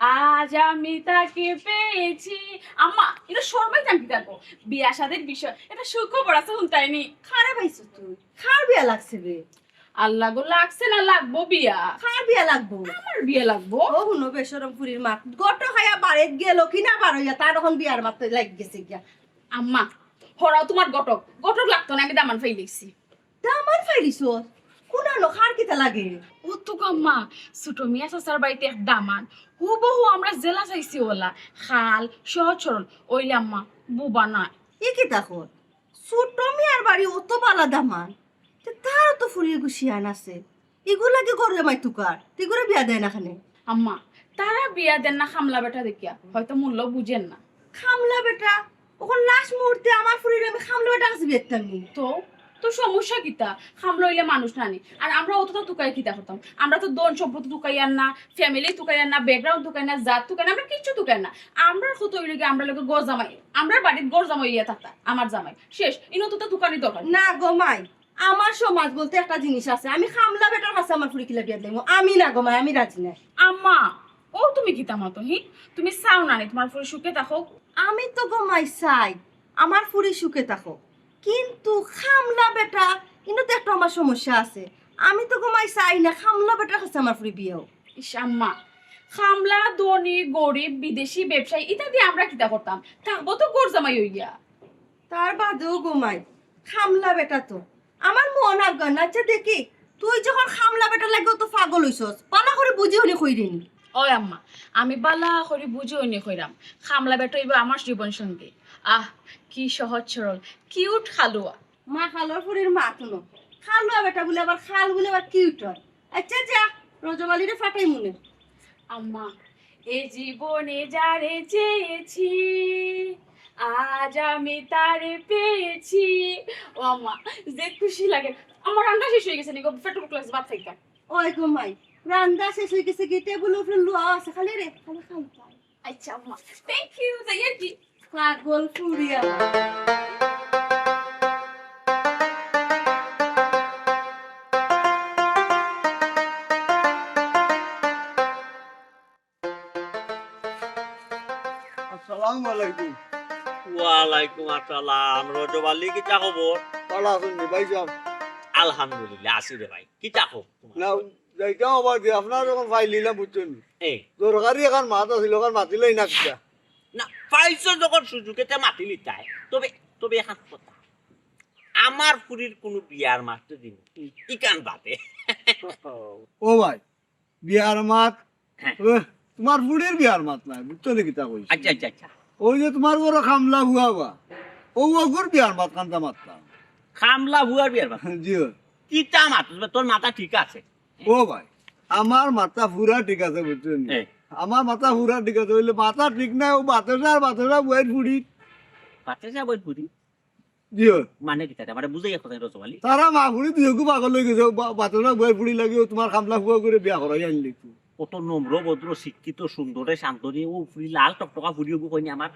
আজ আমি তাকে পেয়েছি। আম্মা, ইনো শরমাইতাম কিতা গো? বিয়া শাদির বিষয়, একটা সুখবর আছে, হুনতায়নি? কারে পাইছস তুই? কার বিয়া লাগছে বে? আল্লাহ গো, লাগছে না লাগবো বিয়া? কার বিয়া লাগবো? আমার বিয়া লাগবো। ও হুনো বেশরম ফুরির মা, ঘটক আইয়া বাড়িত গেল কি না বার অইয়া, তার অখন বিয়ার মাত লাগি গেছে গিয়া। আম্মা, হরাও তুমার ঘটক। ঘটক লাগতো না, আমি দামান পাইলাইছি। দামান পাইলিছস? কুনানো, কার কিতা লাগে? অতো গো আম্মা, ছুটো মিয়া চাচার বাড়িত এক দামান। হুবহু আমরা যেলা চাইছি অলা। খাল, সহজ সরল। অইলে আম্মা, বুবা নায়। ই কিতা কর? ছুটো মিয়ার বাড়ি অতো বালা দামান। তে তারও তো ফুরি এগু শিয়ান আছে। ইগুর লাগি ঘর জামাই তুকার, তে ইগুরে বিয়া দেয় না কেনে? আম্মা, তারা বিয়া দেন না কামলা বেটা দেখিয়া, হয়তো মূল্য বুঝেন না। কামলা বেটা? অখন লাস্ট মুহূর্তে আমার ফুরিরে আমি কামলা বেটার কাছে বিয়া দিতাম নি? তো, তো সমস্যা কিতা? কামলা অইলে মানুষ না নি? আর আমরা অততা তুকাই কিতা করতাম? আমরা তো ধন সম্পত্তি তুকাইয়ার না, family তুকাইয়ার না, background তুকাই না, জাত তুকাই না, আমরা কিচ্ছু তুকাই না। আমরার কথা অইলো গি, আমরার লগে ঘর জামাই, আমরার বাড়িত ঘর জামাই অইয়া থাকতা, আমার জামাই। শেষ, ইনো তো তুকানির দরকার। না গো মাই, আমার সমাজ বলতে একটা জিনিস আছে, আমি কামলা বেটার কাছে আমার ফুরি কিলা বিয়া দিলাম, আমি না গো মাই, আমি রাজি নাই। আম্মা, ও তুমি কিতা মাতো, হি? তুমি চাও না নি তুমার ফুরি সুখে থাকউক? আমি তো গো মাই চাই আমার ফুরি সুখে থাকউক, কিন্তু কামলা বেটা, ইনো তো একটা আমার সমস্যা আছে। আমি তো গো মাই চাই না কামলা বেটার কাছে আমার ফুরি বিয়া অউক। ইস আম্মা, কামলা, ধনী, গরিব, বিদেশি, ব্যবসায়ী ইত্যাদি আমরা কিতা করতাম? থাকবো তো ঘর জামাই অইয়া। তার বাদেও গো মাই, কামলা বেটা তো আমার মন আজ্ঞা না। আচ্ছা দেখি, তুই যখন কামলা বেটার লাগি অতো পাগল অইছস, বালা করি বুঝি হুনি কইরে নি। ওই আম্মা, আমি বালা করি বুঝি হুনি কইরাম, কামলা বেটা অইবো আমার জীবন সঙ্গী। আহ, কি সহজ সরল, cute কালুয়া। মা কালর ফুরির মা তুনো। খালুয়া বেটা বুলে আবার খাল বুলে আবার কিউট অয়। আচ্ছা, যা, রজব আলীরে ফাটাইমুনে। আম্মা, এ জীবনে যারে চেয়েছি, আজ আমি তারে পেয়েছি। ও আম্মা, যে খুশি লাগে। আমার রান্না শেষ অই গেছে নি গো, পেটো ভুক লাগছে, ভাত খাইতাম। ওই গো মাই, রান্না শেষ অই গেছে কি, টেবুলর উপরে লুয়া আছে, খালি রে, খালি খাইতাম। আচ্ছা আম্মা, thank you, যাই আর কি। পাগল ফুড়ি আমার। আসসালামু আলাইকুম। ওয়ালাইকুম আসসালাম। রজব আলী, কিতা খবর? ভালা আছইন নি ভাইসাব? আলহামদুলিল্লাহ, আছি রে ভাই। কিতা খবর তুমার? না, যাইতাম আবার যে আপনার যখন ফাইল নিলাম, বুঝছইন নি? এ। দরকারি এখান মাত আছিল, ওখান মাতিলাই না কিতা? না, পাইছো যখন সুযোগ, এতে মাতিলিতায়। তবে, তবে এখান কথা। আমার ফুড়ির কুনু বিয়ার মাত তো দিন। ইখান বাদে। ও ভাই, বিয়ার মাত? হ্যাঁ। এহ, তুমার ফুড়ির বিয়ার মাত নায়, বুঝছো নি কিতা কইছি? আচ্ছা, আচ্ছা, আচ্ছা। ওই যে তুমার ঘরো কামলা ফুয়া বা, অউ অগুর বিয়ার মাত খানতা মাততাম। কামলা ফুয়ার বিয়ার মাত? জি অয়। কিতা মাত? তোর মাথা ঠিক আছে? ও ভাই, আমার মাথা পুরা ঠিক আছে, বুঝছইন নি? হ্যাঁ। আমার মাথা পুরা ঠিক আছে, অইলে মাথা ঠিক নাই, অউ বাতেশার, বাতেশা বইর ফুড়ি। বাতেশা বইর ফুড়ি? জি অয়। মানে কিতা? মানে বুঝাইয়া কইন রজব আলী। তারা মা ফুড়ি দুইওগু পাগল অই গেছে, বা-, বাতেশা বইর ফুড়ি লাগি অউ তুমার কামলা ফুয়া করে বিয়া করাই আনলি তো। কত নম্র, ভদ্র, শিক্ষিত, সুন্দরে, শান্তরে, অউ ফুড়ি লাল টকটকা ফুড়ি অগু কইন নি আমার।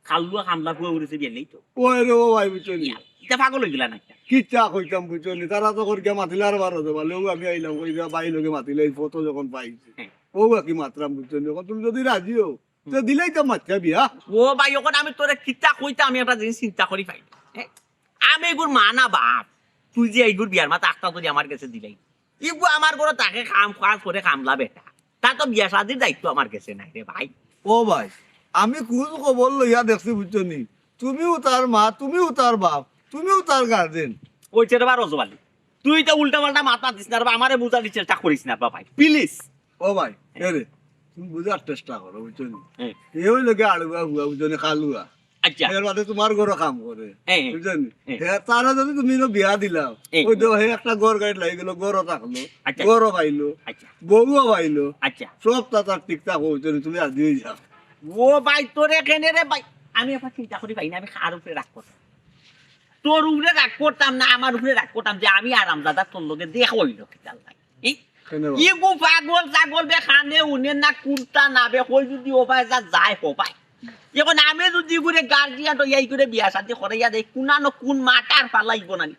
কালুয়া কামলা ফুয়া উড়িছে বিয়া নেই তো। ওই রে ও ভাই, বুঝছো নি? ইয়া, ইটা পাগল অই গেলা না ইটা? কিতা কইতাম বুঝছো নি? তারা তো করি গিয়া মাতিলা আর বারো দেবা, লউ আমি আইলাম, কই গিয়া ভাই লগে মাতিলে, এই ফটো যখন পাইছি। হ্যাঁ। ও বাকি মাতরাম বুঝছো নি? অখন তুমি যদি রাজি অও, তে দিলাইতাম মাতিয়া বিয়া। ও ভাই, অখন আমি তোরে কিতা কইতাম, আমি একটা জিনিস চিন্তা করি পাই না। হ্যাঁ? আমি এগুর মা না বাপ, তুই যে এগুর বিয়ার মাত আখতা যদি আমার গেছে দিলাই, ইগু আমার ঘরো থাকে, কাম কাজ করে, কামলা বেটা। তার তো বিয়া শাদির দায়িত্ব আমার গেছে নাই রে ভাই। ও ভাই, আমি খোঁজ খবর লইয়া দেখছি, বুঝছো নি? তুমিও তার মা, তুমিও তার বাপ, তুমিও তার গার্জেন। ওই ছেলে বা রজব আলী, তুই তো উল্টা পাল্টা মাত মাতিস না রে বা, আমারে বুঝার চেষ্টা করিস না বা ভাই, please। ও ভাই, এ রে, তুমি বুঝার চেষ্টা করো, বুঝছো নি? হ্যাঁ। এ অইলো গি আড়ুয়া ফুয়া, বুঝছো নি, কালুয়া। আচ্ছা। এর বাদে তুমার ঘরো কাম করে। হ্যাঁ, হ্যাঁ। বুঝছো নি? হ্যাঁ। হে, তারে যদি তুমি ইনো বিয়া দিলাও, হ্যাঁ। ওই দেখো, হে একটা ঘর গাড়ি লাগি গেল, ঘরও থাকলো, আচ্ছা। ঘরও পাইলো, আচ্ছা। বউও পাইলো। আচ্ছা। সব তা তার ঠিকঠাক অইতো নি, তুমি রাজি অই যাও। ও ভাই, তোরে কেনে রে ভাই? আমি এখন চিন্তা করি পাই না, আমি কার উপরে রাগ করতাম? তোর উপরে রাগ করতাম না, আমার উপরে রাগ করতাম যে আমি আরামজাদা তোর লগে দেখা অইলো কিতার লাগি? এই, কেনে বা? ইগু পাগল ছাগল বে, কানে হুনে না, কুন্তা না বে, কই যদি ও ভাই যা যায় হো ভাই। অখন আমি যদি করে গার্জিয়ান অইয়া ই করে বিয়া শাদি করাইয়া দেই, কুনানো কুন মাতার ফালাইবো না নি?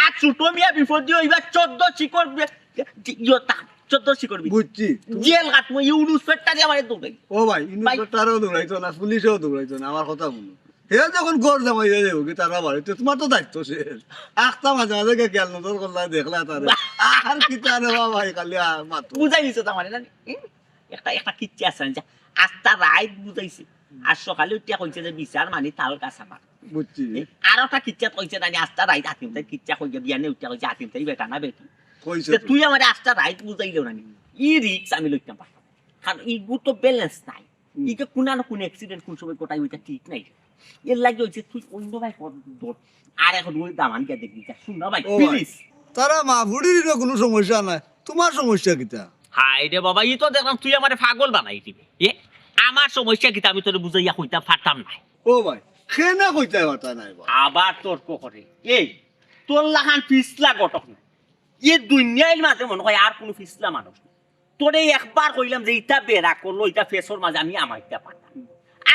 আর ছোট মিয়া বিপদে অইবা চোদ্দ শিকড় বে-, ইয়ো তা, চোদ্দ শিকড় বে-, বুঝছি। জেল কাটমু, ইউনুস পেটটা দিয়া আমারে দৌড়াই। ও ভাই, ইউনুস ভাই। পেটটারেও দৌড়াইতো না, পুলিশেও দৌড়াইতো না, আমার কথা হুনো। হে যখন ঘর জামাই অইয়া যাইবো গি তারা বাড়িত, তুমার তো দায়িত্ব শেষ। আখতা মাঝে মাঝে গিয়া খেয়াল নজর করলা, দেখলা তারে। আর কিতা রে বা ভাই, খালি আর মাতো। বুঝাই দিছে তো আমারে, জানি? হুম? একটা, একটা কিচ্ছা আছে, জানি? আস্তা রাইত বুঝাইছে। আর সকালে উঠিয়া কইছে যে বিচার মানি তাল গাছ আমার। বুঝছি। এ, আর একটা কিচ্ছা কইছে, জানি? আস্তা রাইত আতিম তাই কিচ্ছা কইছে, বিয়ানে উঠিয়া কইছে, আতিম তাই বেটা না বেটি। কইছে যে তো। তুই আমারে আস্তা রাইত বুঝাইলেও না নি। ই risk আমি লইতাম পারতাম। কারণ ইগু তো balance নাই। হুম। ইগু কুনানো কুন accident কুন সময় ঘটাই অইতা ঠিক নাই। এর লাগি অইছে তুই অন্য ভাই কর ধর। আর এখন ওই দামান গিয়া দেখবি যা। শুন না ভাই, ও ভাই, please। তারা মা ফুড়ির ইনো কুনু সমস্যা নাই। তুমার সমস্যা কিতা? হায় রে বাবা, ই তো দেখলাম তুই আমারে পাগল বানাই দিবে। এ, আমার সমস্যা কিতা আমি তোরে বুঝাইয়া কইতাম পারতাম না। ও ভাই, কেনে কইতায় পারতায় নায় বা? আবার তর্ক করে। এই, তোর লাখান পিছলা ঘটক না। ই দুনিয়ার মাঝে মনে হয় আর কুনু পিছলা মানুষ নাই। তোরে একবার কইলাম যে ইটা বেড়া করলো, ইটা ফেসর মাঝে আমি আমাইতা পারতাম।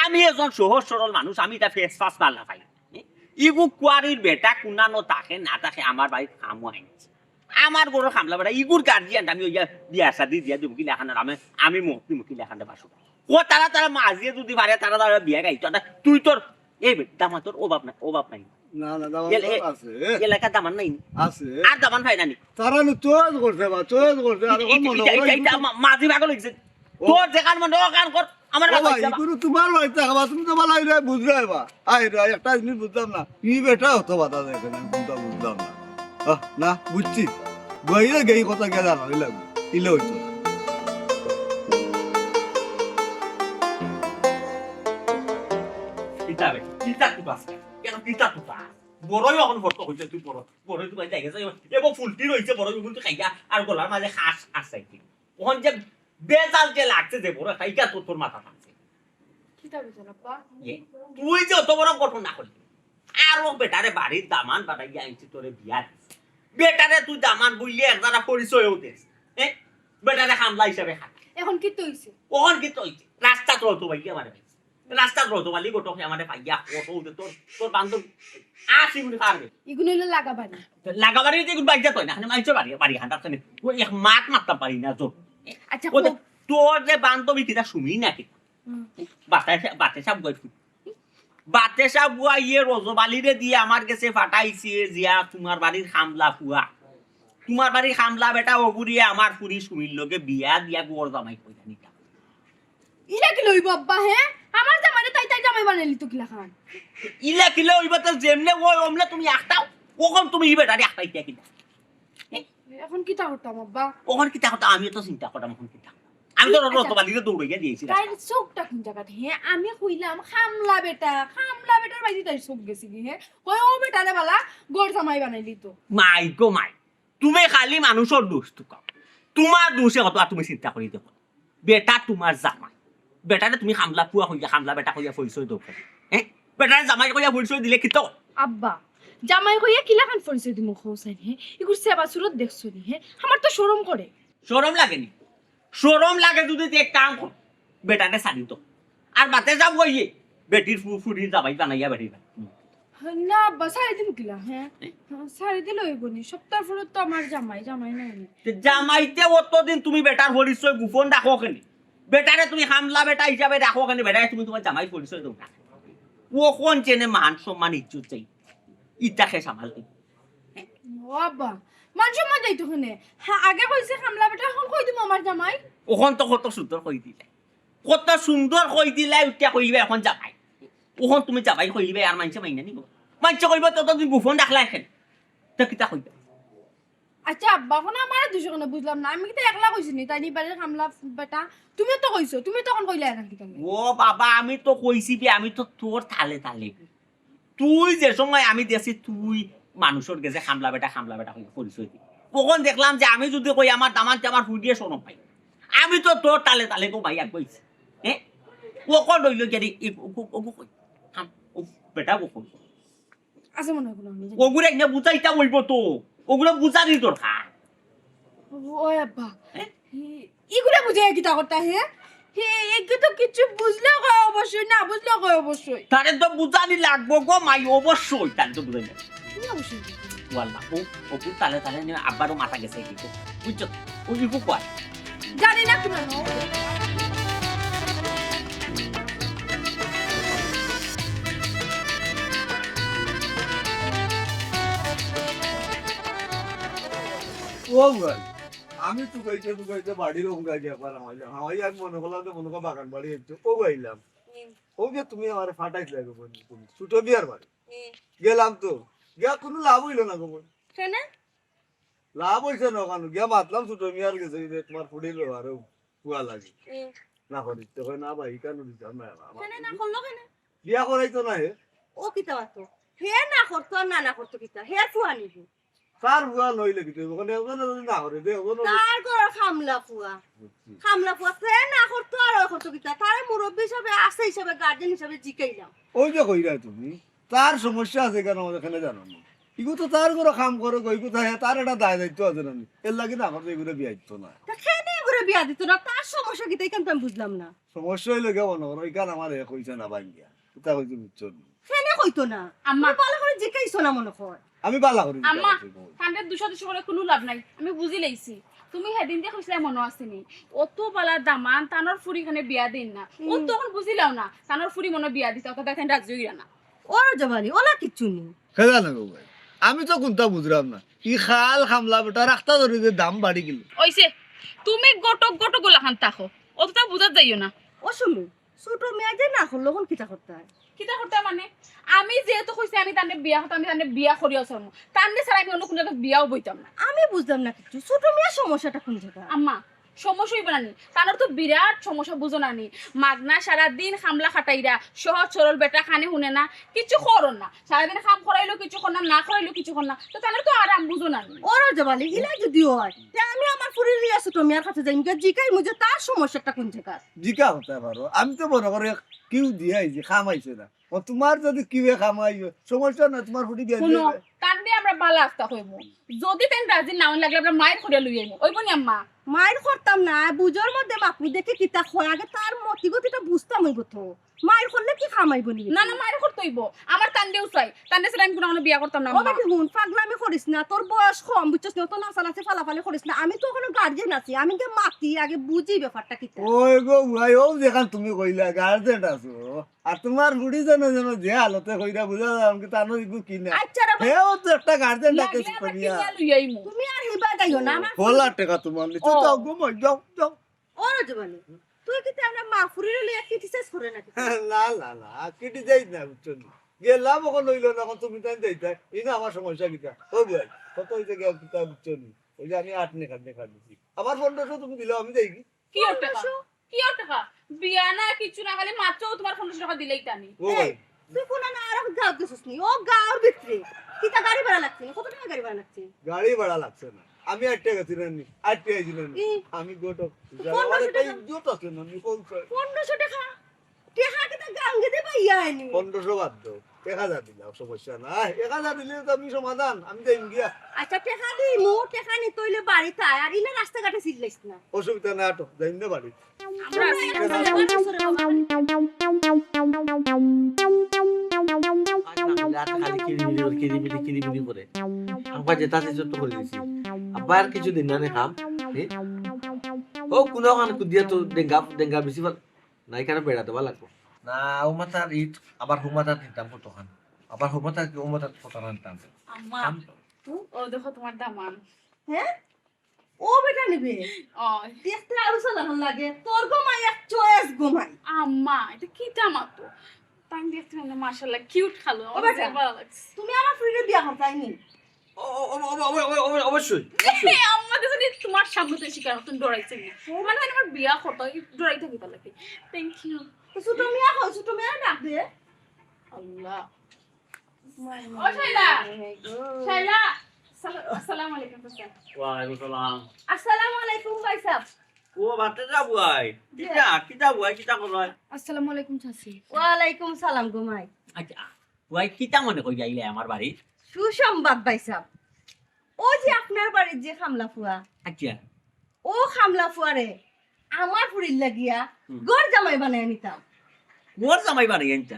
আমি একজন সহজ সরল মানুষ, আমি ইটা ফেস ফাস ভালা পাই না। ইগু কুয়ারির বেটা কুনানো থাকে না থাকে আমার বাড়িত কামো আইছে। আমার ঘরর কামলা বেটা, ইগুর গার্জিয়ান আমি অইয়া বিয়া শাদি দিয়া দিমু কিলা খান আর আমি, আমি মুখ দিমু কিলা খান বাসু। ও তারা, তারা মাঝিয়ে যদি পারে, তারা, তারা বিয়া গাইতো। আর তুই তোর, এই বে-, দামাতর অভাব নাই, অভাব নাই। না, না, দামান এল-, তো এ-, আছে। এলাকার দামান নাই। আছে। আর দামান পাই না নি। তারা নি choice করছে বা, choice করছে। আর এখন মনে ইটা, হয় ইটা, ইটা মা-, মাঝি পাগল অইছে। ও। তোর যেখান মনে অখান কর, আমার ও বাবা ভাই, অইছে বা। ইগুরে তুমার বাড়িত থাকবা, তুমি তো ভালা অইলে বুঝরায় বা। আইরা, একটা জিনিস বুঝলাম না। ই বেটা অত বাধা দেয় কেনে, আমি কোনটা বুঝলাম না। আহ, না, বুঝছি। বাইরে গিয়া কথা গিয়া জানানি লাগবো। ইলে অইতো। কিতা বে? কিতা তুই বাস? কেন কিতা তুই বাস? বড়ই অখন ফটো কইছে তুই বড়, বড়ই তুই বাইরে গেছে, এবার ফুলটি রইছে বড়ই, তুই খাইয়া আর গলার মাঝে খাস আর চাইতে। অখন যে বেজাল যে লাগছে যে বড় একটা, ইটা তোর, তোর মাথা থাকছে। কিতা বেজাল আব্বা? এ, তুই যে অত বড় ঘটনা করলি, আর ও বেটারে বাড়ির দামান বানাইয়া আনছি তোরে বিয়া দিছি। বেটারে তুই দামান বললি এক জায়গা পরিচয়ও দিস। হ্যাঁ? বেটারে কামলা হিসাবে খাট। এখন কিতা অইছে? অখন কিতা অইছে? রাস্তাত রত বাইকে মারে। রাস্তাত রত বালি গোটকে আমারে পাইয়া, কত উঠে তোর, তোর বান্ধব আসি উনি পারবে। ইগুন অইলো লাগাবাড়ি। লাগাবাড়ি যে ইগুন বাইজা তো না, এখানে মাইনষর বাড়ি, বাড়ি হাঁটার খানে। ও এক মাত মাততাম পারি না তোর। আচ্ছা, ও তো কো- তোর যে বান্ধবী কিতা শুনি না কিতা? হুম। বাতাসা-, বাতাসা বুয়াই ফুট। বাতাসা বুয়াইয়ে রজবালিরে দিয়া আমার গেছে ফাটাইছে, জিয়া তুমার বাড়ির কামলা ফুয়া। তুমার বাড়ির কামলা বেটা অগুরে আমার ফুরি সুমির লগে বিয়া দিয়া ঘর জামাই কইরা নিতা। ইলা কিলা অইবো আব্বা, হে? আমার জামাইরে তাই তাই জামাই বানাইলি তো কিলাখান? ইলা কিলা অইবো তো যেমনে অয় অমনে তুমি আখতাও, অখন তুমি ই বেটারে আখতাইতা কিলা? এখন কিতা করতাম আব্বা? অখন কিতা করতাম? আমিও তো চিন্তা করতাম অখন কিতা। আমি তো আচ্ছা। রতবালিরে দৌড়াইয়া দিয়েছি রাস্তা। তাইর চোখটা কোন জাগাত? হে, আমি কইলাম কামলা বেটা, কামলা বেটার বাড়ি তাইর চোখ গেছে কি? হে, কয় ও বেটারে বালা ঘর জামাই বানাইলি তো। মাই গো মাই, তুমি খালি মানুষর দোষ তুকাও। তুমার দোষে কত আর তুমি চিন্তা করি দেখো। বেটা তুমার জামাই। বেটারে তুমি কামলা ফুয়া কইয়া, কামলা বেটা কইয়া পরিচয় দেও কেনে? হ্যাঁ? বেটারে জামাই কইয়া পরিচয় দিলে কিতা? আব্বা, জামাই কইয়া কিলাখান পরিচয় দিমু কও চাইন, হে? ইগুর সেবা সুরত দেখছো নি, হে? আমার তো শরম করে। শরম লাগে নি? শরম লাগে যদি তে এক কাম কর, বেটারে ছাড়ি দেও। আর বাতাসা বুয়াইয়ে বেটির ফু-, ফুরির জামাই বানাইয়া বেটির। না আব্বা, ছাড়ি দিমু কিলা, হে? ছাড়ি দিলে অইবো নি? সপ্তাহ পরে তো আমার জামাই, জামাই নাই নি। তে জামাইতে অতদিন তুমি বেটার পরিচয় গোপন রাখো কেনে? বেটারে তুমি কামলা বেটা হিসাবে রাখো কেনে? বেটারে তুমি তুমার জামাই পরিচয় দেও না। অখন যেনে মান সম্মান ইজ্জত চাই, ইতা কে সামাল দিবো। ও আব্বা, মান সম্মান যাইতো কেনে? হ্যাঁ, আগে কইছে কামলা বেটা, অখন কই দিমু আমার জামাই? অখন তো কত সুন্দর কই দিলে, কত সুন্দর কই দিলে, উঠিয়া কইলিবা অখন জামাই। অখন তুমি জামাই কইলিবা, আর মাইনষে মাইনা নিবো? মাইনষে কইবো তো তুমি গোপন রাখলা কেনে। তো কিতা কইবা? আচ্ছা আব্বা, অখন আমারে দোষ কেনে বুঝলাম না, আমি কিতা একলা কইছি নি তাইন ই বাড়ির কামলা বেটা? তুমিও তো কইছো, তুমি তখন কইলা না কিতা? ও বাবা, আমি তো কইছি বে, আমি তো তোর তালে তালে। তুই যে সময় আমি দেখছি তুই মানুষর গেছে কামলা বেটা, কামলা বেটা কইয়া পরিচয় দি, অখন দেখলাম যে আমি যদি কই আমার দামানতে আমার ফুরিয়ে শরম পাই, আমি তো তোর তালে তালে গো ভাই এক কইছি। হ্যাঁ? অখন রইল গেলি, ওগু কই? থাম, ও বেটা ও কই? আছে মনে হয় কোনো আমি জানি। অগুরে ইনা বুঝাইতা অইবো তো, অগুরে বুঝানির দরকার। ওই আব্বা, হ্যাঁ? ই-, ইগুরে বুঝাইয়া কিতা করতা হে? হে, একে তো কিচ্ছু বুঝলেও কয় অবশ্যই, না বুঝলেও কয় অবশ্যই। তারে তো বুঝানি লাগবো গো মাই, অবশ্যই তারে তো বুঝানি। তুমি অবশ্যই বুঝবে। ওয়াল্লা, ও, অগুর তালে তালে নিয়ে আব্বারও মাথা গেছে কিন্তু, বুঝছো? ও ইগু কয়। জানি না কিতা। ও ভাই, আমি তুকাইতে তুকাইতে বাড়ির অঙ্গা গিয়া পার হামাইলাম। হামাই আর মনে করলাম যে মনে কর বাগান বাড়ি একটু ও গাইলাম। হুম। ও যে তুমি আমারে ফাটাইছিলে গো বন্ধু, তুমি ছোট মিয়ার বাড়ি। হুম। গেলাম তো, গিয়া কোনো লাভ অইলো না গো বন্ধু। কেনে? লাভ অইছে না কেনে? গিয়া মাতলাম ছোট মিয়ার গেছে, যে তোমার ফুড়ির ব্যবহারে ফুয়া লাগে। হুম। না করি, তো কয়, "না ভাই, কেনে দিতাম না, আমার কেনে না করলো কেনে? বিয়া করাইতো না হে।" ও কিতা বাতো? হে না করতো আর না না করতো কিতা? হে ফুয়া নিবি? তার ফুয়া নইলে কিতা অইবো? কারণ একজনে যদি না করে, দে, একজনে তার ঘরর কামলা ফুয়া। বুঝছি। কামলা ফুয়া, হে না করতো আর ও করতো কিতা? তারে মুরব্বি হিসাবে, আছে হিসাবে, গার্জিয়ান হিসাবে জিকাইলাম। ওই যে কইরা তুমি, তার সমস্যা আছে কেনে আমাদের এখানে জানো না? ইগু তো তার ঘরো কাম করে, কই কোথায়, তার একটা দায় দায়িত্ব আছে না? এর লাগি না করতো, ইগুরে বিয়া দিত না। তা কেনে ইগুরে বিয়া দিত না? তার সমস্যা কিতা? ইখান তো আমি বুঝলাম না। সমস্যা অইলো গিয়া মনে করো, ইখান আমারে কইছে না ভাঙ্গিয়া। ইতা কইছে বুঝছো নি? কেনে কইতো না? আম্মা। তুমি ভালা করি জিকাইছো না মনে কর। আমি ভালা করি আম্মা, জিকাইছি গো। তানরে দুষাদুষি করে কুনু লাভ নাই। আমি বুঝি লাইছি। তুমি হেদিন যে কইছিলায় মনো আছে নি? অত ভালা দামান, তানর ফুরি খানে বিয়া দেইন না। ও হুম। তখন বুঝিলাও না। তানর ফুরি মনো বিয়া দিতা, অতা দেখইন রাজি অইরা না। ওর জবানি, ওলা কিচ্ছু নেই। হে জানো গো ভাই, আমি তো কুনতা বুঝরাম না। ই খাল কামলা বেটা রাস্তা ধরি যে দাম বাড়ি গেল। অইছে, তুমি গটক গটক গোলাখান থাকো। অততা বুঝাত যাইও না। ও শুনো, ছোট মিয়া যে না করলো, অখন কিতা করতা? কিতা করতা মানে? আমি যেহেতু কইছি আমি তানরে বিয়া করতাম, আমি তানরে বিয়া করিয়াউ ছাড়মু। তানরে ছাড়া আমি অন্য কুনু জাগাত বিয়াও বইতাম না। আমি বুঝলাম না কিচ্ছু। ছোট মিয়ার সমস্যাটা কুন জাগাত? আম্মা, সমস্যা অইবো না নি? তানর তো বিরাট সমস্যা, বুঝো না নি? মাগনা সারাদিন কামলা খাটাইরা, সহজ সরল বেটা, কানে হুনে না, কিচ্ছু করইন না। সারাদিন কাম করাইলেও কিচ্ছু করইন না, না করাইলেও কিচ্ছু করইন না। তো তানর তো আরাম, বুঝো না নি? ওরা জবালি ইলা যদি অয়, তে আমি আমার ফুরিরে লইয়া ছোট মিয়ার কাছে যাইমু গিয়া, জিকাইমু যে তার সমস্যাটা কুন জাগাত। জিকা করতা পারো, আমি তো মনো করি কেউ দিয়া আইছে, কাম আইছে না। ও, তুমার যদি কিউয়ে কাম আইও, সমস্যা না, তুমার ফুরি দিয়া হুনো, দিও। তানরে আমরা বালা আস্তা কইমু। যদি তাইন রাজি না অইন, লাগলে আমরা মাইর করিয়া লই আইমু। অইবো নি আম্মা? মাইর করতাম না, বুঝর মধ্যে বাপু দেখি কিতা কয়, আগে তার মতি গতিটা বুঝতাম অইবো তো। মাইর করলে কি কাম আইবো নি? না, না, মাইর করতে অইবো। আমার তানরেউ চাই। তানরে ছাড়া আমি কুনু বিয়া করতাম না, ও আম্মা। বেটি হুন, পাগলামি করিস না, তোর বয়স কম, বুঝছস নি? অত নাচানাচি ফালাফালি করিস না। আমি তো অখনো গার্জিয়ান আছি, আমি গিয়া মাতি আগে বুঝি ব্যাপারটা কিতা। ওই গো ভাই, ও যেখান তুমি কইলা গার্জিয়ান আছো, আর তুমার ফুরি যেন যেন যে হালতে কইরা বুঝা যায়, আমাকে তানো ইগু কি না। আচ্ছা রে বাবা। হেও তো একটা গার্জিয়ান ডাকে লাগলে আমরা কিনিয়া লই আইমু। তুমি আর হিবা যাইও না, আমার ফলার টেকা তুমার নি। ও। যাও গো মাই, যাও, যাও। ও রজবানি, তুই কিতা আমরা মা ফুরিরে লইয়া criticize করে নাকি? না, না, না, criticize না, বুঝছো নি? গেলাম অখন অইলো না, অখন তুমি তাই যাইতায়। ইনো আমার সমস্যা কিতা? ও ভাই, কত অইছে গেল কিতা, বুঝছো নি? ওই যে আমি আট নেখার নেখার দিছি। আমার পনেরোশো তুমি দিলাও, আমি যাই কি? কি আর টেকা? পনেরোশো? কি আর টেকা? বিয়া না, কিচ্ছু না, খালি মাত্র তুমার পনেরোশো টেকা দিলেই তানি। ও ভাই। এই, তুই কুনু না আর গাঁও গেছিস নি? ও গাঁওর ভিতরে। কিতা গাড়ি ভাড়া লাগছে নি? কত টেকা গাড়ি ভাড়া লাগছে? গাড়ি ভাড়া লাগছে না। আমি আইট্টা গেছি না নি, আইট্টা আইছি না নি। ই। আমি গোটক, পনেরোশো আমার একটা টেকা। ইজ্জত আছে না নি, কোন সাই? পনেরোশো টেকা? টেকা কিতা গাঙ্গে দে পাইয়া আইনি? পনেরোশো বাদ দাও। এক হাজার দিলাও, সমস্যা নাই। এক হাজার দিলে তো আমি সমাধান, আমি যাইমু গিয়া। আচ্ছা, টেকা দিমু, টেকা নিতে অইলে বাড়িত আয়, আর ইলা রাস্তাঘাটে চিল্লাইস না। অসুবিধা নাই, আটো, যাইমু না বাড়ি। আমরা আছি। আর না হলে আর খালি কিরিমিরি করে, কিরিমিরি, কিরিমিরি করে। আব্বা যেতা চাইছে তো করি দিছি। আব্বা আর কিছু দিন না নে খাম। এ? ও, কুনু খান কুদিয়া তো ডেঙ্গা, ডেঙ্গা বেশি ভালো। না, ইখানো বেড়া দেওয়া লাগবো। না, ও মাথার ইট, আবার হো মাথার দিতাম কতখান। আবার হো মাথার কি, ও মাথার কতখান দিতাম। আম্মা, খাম তো। ও দেখো তুমার দামান। হ্যাঁ? ও বেটা নিবে? ও। দেখতে আলু সাদা খান লাগে। তোর গো মাই এক choice গো মাই। আম্মা, ইটা কিতা মাতো? তাই দেখতে মানে মাশাআল্লাহ cute খালো। ও আমার বেটা, ভালো লাগছে। তুমি আমার ফুরিরে বিয়া করতায় নি? ও, ও, ও, ও, ও, ও, ও, অবশ্যই, অবশ্যই। এ, আম্মা তো জানি তুমার সামনে তো শিকার, তুমি ডরাইছো না। মানে, আমার বিয়া করতে হয়, ডরাই থাকি তাহলে কি? Thank you। তো ছোট মিয়া কই, ছোট মিয়া ডাক দে। আল্লাহ। ও শাইলা। শাইলা। সালা-, আসসালামু আলাইকুম, চাচা। ওয়ালাইকুম সালাম। আসসালামু আলাইকুম, ভাই সাহেব। ও, বাচ্চা যা বুয়াই। কিতা, কিতা বুয়াই, কিতা করো? আসসালামু আলাইকুম, চাচি। ওয়ালাইকুম সালাম, গো মাই। আচ্ছা, বুয়াই, কিতা মনে করি আইলে আমার বাড়ি? সুসংবাদ, ভাই সাহেব। ও যে আপনার বাড়ির যে কামলা ফুয়া, আচ্ছা। ও কামলা ফুয়ারে আমার ফুরির লাগিয়া হুম। ঘর জামাই বানাই নিতাম। ঘর জামাই বানাই আনতা?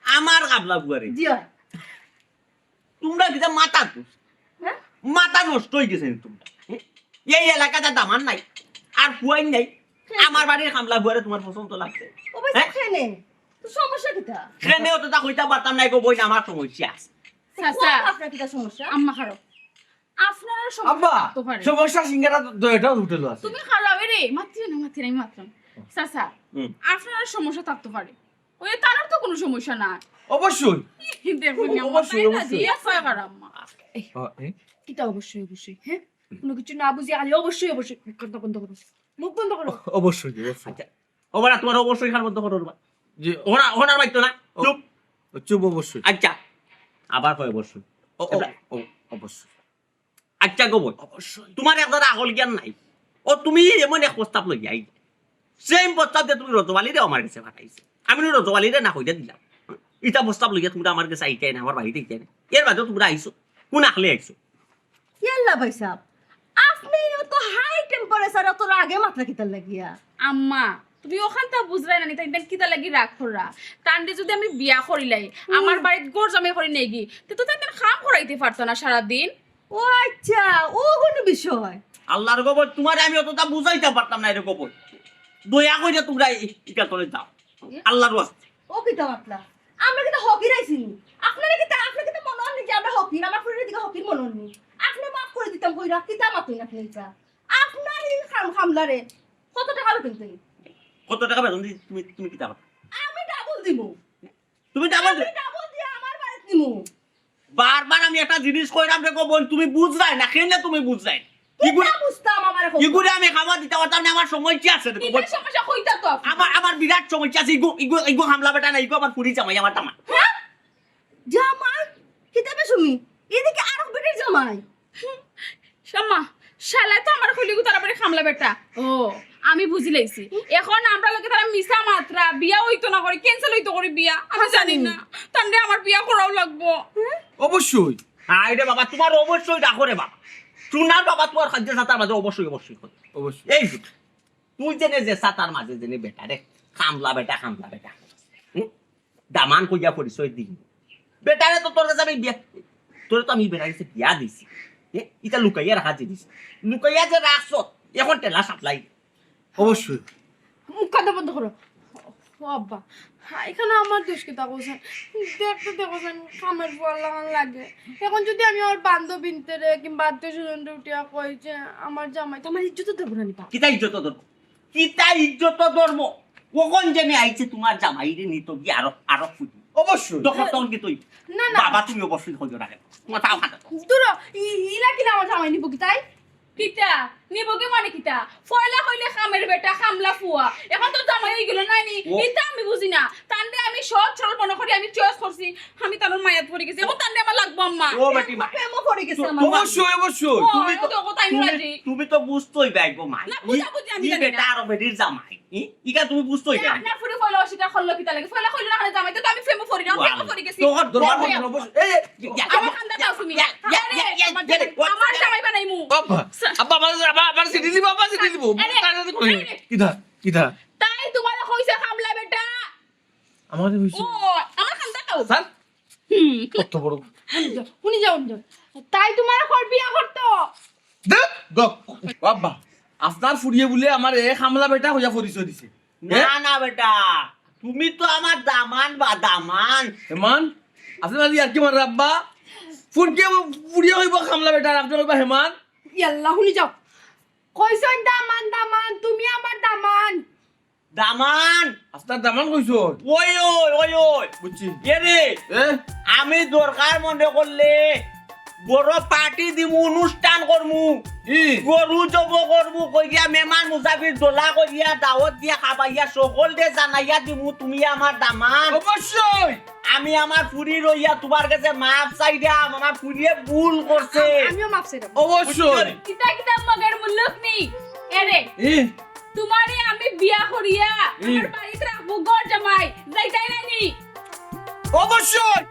আমার কামলা ফুয়ারে? জি অয়। তুমরা কিতা মাথা তো-, হ্যাঁ? মাথা নষ্ট অই গেছে নি তুমরা? এই এলাকাত দামান নাই, আর ফুয়াইন নাই, হ্যাঁ। আমার বাড়ির কামলা ফুয়ারে তুমার পছন্দ লাগছে? ও ভাই, হ্যাঁ? কেনে? তো সমস্যা কিতা? কেনে অততা কইতাম পারতাম না গো বইন, আমার সমস্যা। চাচা, আপনার কিতা সমস্যা? আম্মা খাড়াও। আপনার সমস্যা আব্বা, থাকতো পারে। সমস্যা সিঙ্গারা দইটা হোটেলও আছে। তুমি খাড়াও, এরে, মাতিও না, মাতিও না, আমি মাতলাম। চাচা, হুম। আপনার সমস্যা থাকতো পারে। ওই তার তো কুনু সমস্যা না। অবশ্যই। দেখো নি, আম্মা, অবশ্যই, তাই না? অবশ্যই। জি, আচ্ছা, খাড়াও, আম্মা। এই, ও, এ? কিতা অবশ্যই, অবশ্যই, হ্যাঁ? কুনু কিছু না বুঝি আলে অবশ্যই, অবশ্যই। মুখ বন্ধ, বন্ধ করো। মুখ বন্ধ করো। অবশ্যই, অবশ্যই। আচ্ছা, ও বাড়া, তুমার অবশ্যই খান বন্ধ করো রে বা। জি। ওনা, ওনার বাইতো না। ও, চুপ। চুপ, অবশ্যই। আচ্ছা, আবার কয় অবশ্যই। ও, ও, এবার ও, অবশ্যই। আচ্ছা গো বইন, অবশ্যই। তুমার একদার আকল জ্ঞান নাই। ও তুমি এমন এক প্রস্তাব লইয়া আই, same প্রস্তাব দিয়া তুমি রজব আলীরে আমার গেছে পাঠাইছো। আমি নু রজব আলীরে না কইয়া দিলাম। ইতা প্রস্তাব লইয়া তুমরা আমার গেছে আইতায় না, আমার বাড়িত আইতায় না। এর বাদেও তুমরা আইছো, কুন আকলে আইছো? ইয়াল্লা ভাই সাহেব, আপনে অত high temperature, অত রাগে মাতরা কিতার লাগিয়া? আম্মা, তুমি অখানতা বুঝরায় না নি, তাইন কিতার লাগি রাগ কররা। তানরে যদি আমি বিয়া করিলাই, হুম। আমার বাড়িত ঘর জামাই করি নেগি, তে তো তাইন কাম করাইতে পারতা না সারাদিন। ও আচ্ছা, ও কুনু বিষয়? আল্লার গো বইন, তুমারে আমি অততা বুঝাইতাম পারতাম না রে গো বইন। দয়া কইরা তুমরা ই-, ইটা করে যাও। এ? আল্লার ওয়াস্তে। ও কিতা মাতলা? আমরা কিতা হকির আইছি নি? আপনারা কিতা, আপনারা কিতা মনো অর নি যে আমরা হকির? আমার ফুরির দিকে হকির মনো অর নি? আপনে মাফ করি দিতাম কইরা, কিতা মাতইন আপনে ইটা? আপনার ই কাম কামলারে কত টেকা বেতন দেই? কত টেকা বেতন দেই? তুমি, তুমি কিতা মাতো? আমি double দিমু। তুমি double আমি দিও? Double দিয়া আমার বাড়িত নিমু। বারবার আমি একটা জিনিস কইরাম রে গো বইন, তুমি বুঝরায় না, কেনে তুমি বুঝরায় না? কিতা বুঝতাম আমারে কও? ইগুরে আমি খাবার দিতে পারতাম না, আমার সমস্যা আছে রে। ইগুর সমস্যা কইতা তো আপনি। আমার, আমার বিরাট সমস্যা আছে। ইগু, ইগু, ইগু কামলা বেটা না, ইগু আমার ফুরি জামাই, আমার দামান্দ। হ্যাঁ? জামাই? কিতা বে তুমি? এদিকে আরক বেটির জামাই। শাম্মা, শালা তো আমার কইলিগু তারা বাড়ি কামলা বেটা। ও, আমি বুঝি লাইছি। এখন আমরা লগে তারা মিছা মাতরা, বিয়া অইতো না করি, cancel অইতো করি বিয়া। আমি জানি না। তানরে আমার বিয়া করাও লাগবো। অবশ্যই। আরে বাবা, তোমার অবশ্যই রাখো রে বাবা। সোনার বাবা, তোমার খাদ্য সাতার মাঝে অবশ্যই, অবশ্যই করে। অবশ্যই। এই যে, তুই জেনে যে সাতার মাঝে জেনে বেটা রে, কামলা বেটা, কামলা বেটা। হুম? দামান কইয়া পরিচয় দিন। বেটারে তো তোর কাছে আমি বিয়া, তোরে তো আমি বেটার কাছে বিয়া দিছি। এ, ইটা লুকাইয়া রাখা জিনিস। লুকাইয়া যে রাখছ, এখন টেলা সাপ্লাই। অবশ্যই। মুখ কান্দা বন্ধ করো। ও আব্বা, হ্যাঁ, এখানে আমার দোষ কিতা কইছেন? দেখতে তো কইছেন, কামের ফুয়ার লাখান লাগে। এখন যদি আমি আমার বান্ধবীন্তরে কিংবা আত্মীয় স্বজনরে উঠিয়া কই যে আমার জামাই, তো আমার ইজ্জত ধরবো না নি বা? কিতা ইজ্জত ধরবো? কিতা ইজ্জত ধরবো? কখন জেনে আইছে তোমার জামাইরে নিতো কি আরো, আরো ফুটি? অবশ্যই। তখন, তখন কি তুই না, না। বাবা, তুমি অবশ্যই কইও না কেন? তোমার পাও খাটা। দূর, ই-, ইলা কিলা আমার জামাই নিবো কিতায়? কিতা? নিবো কি মানে কিতা? পয়লা কইলে কামের বেটা, কামলা ফুয়া। এখন তো জামাই অই গেল, নায় নি? ও। ইতা আমি বুঝি না। তানরে আমি সহজ সরল মনে করি, আমি choice করছি। আমি তানর মায়াত পড়ি গেছি। এখন তানরে আমার লাগবো, আম্মা। ও বেটি মা। প্রেমও পড়ি গেছে আমার। অবশ্যই, অবশ্যই। ও, তুমি তো, তো কথা আমি তুমি, রাজি। তুমি তো বুঝতোই পারবো মা। না, বুঝা বুঝি আমি ই জানি বেটা না। আর বেটির জামাই। ই, ইকা তুমি বুঝতোই এ, পারবো। আপনার ফুরি পয়লা অস্বীকার করলো কিতা লাগে? পয়লা কইলো না, জামাই তো আমি প্রেমও পড়ি না, ওয়াও। প্রেমও পড়ি গেছি। তোমার দরবার অবশ্যই। এই, এই, ইয়া, আমার কান্দা দাও তুমি। ইয়া, ইয়া, আরে, ইয়া, ইয়া, আমার ইয়া, জামাই, ইয়া, আমার ইয়া। জামাই বানাইমু। আব্বা, আব্বা, আমার, আবার সিটি দিব, আবার সিটি দিব। আরে, তাড়াতাড়ি করে। আরে। কিতা, কিতা? তাই তোমার কইছে কামলা বেটা। আমারে কইছে? ও, আমার কান্দা দাও। স্যার? হুম। কত বড়? হুনি যাও, হুনি যাও, হুনি যাও। তাই তোমার ঘর বিয়া করতো। দে, গ-, বাবা, আপনার ফুরিয়ে বুলে আমার এ কামলা বেটা কইয়া পরিচয় দিছে। না, এ? না বেটা, তুমি তো আমার দামান বা দামান। এমান? আপনি মাঝে আর কি মাররা আব্বা? ফুরিয়ে, ফুরিয়ে কইবো কামলা বেটা, আর আপনি কইবা হেমান? ইয়াল্লা, হুনি যাও। কইছইন দামান, দামান, তুমি আমার দামান। দামান। আপনার দামান কইছো? ওই, ওই, ওই, ওই। বুঝছি। এ রে, এ? আমি দরকার মনে করলে বড় party দিমু, অনুষ্ঠান করমু। ই। গরু জব করমু, কইয়া মেহমান মুসাফির দোলা করিয়া দাওয়াত দিয়া খাবাইয়া সকলরে জানাইয়া দিমু, তুমি আমার দামান। অবশ্যই। আমি আমার ফুরি রইয়া তোমার কাছে মাফ চাইরাম, আমার ফুরিয়ে ভুল করছে। আমিও মাফ চাইরাম। অবশ্যই। কিতা কিতা মগের মুল্লুক নি? এ রে। ই। তোমারে আমি বিয়া করিয়া হুম। আমার বাড়িত রাখবো ঘর জামাই, যাইতায় নায় নি? অবশ্যই।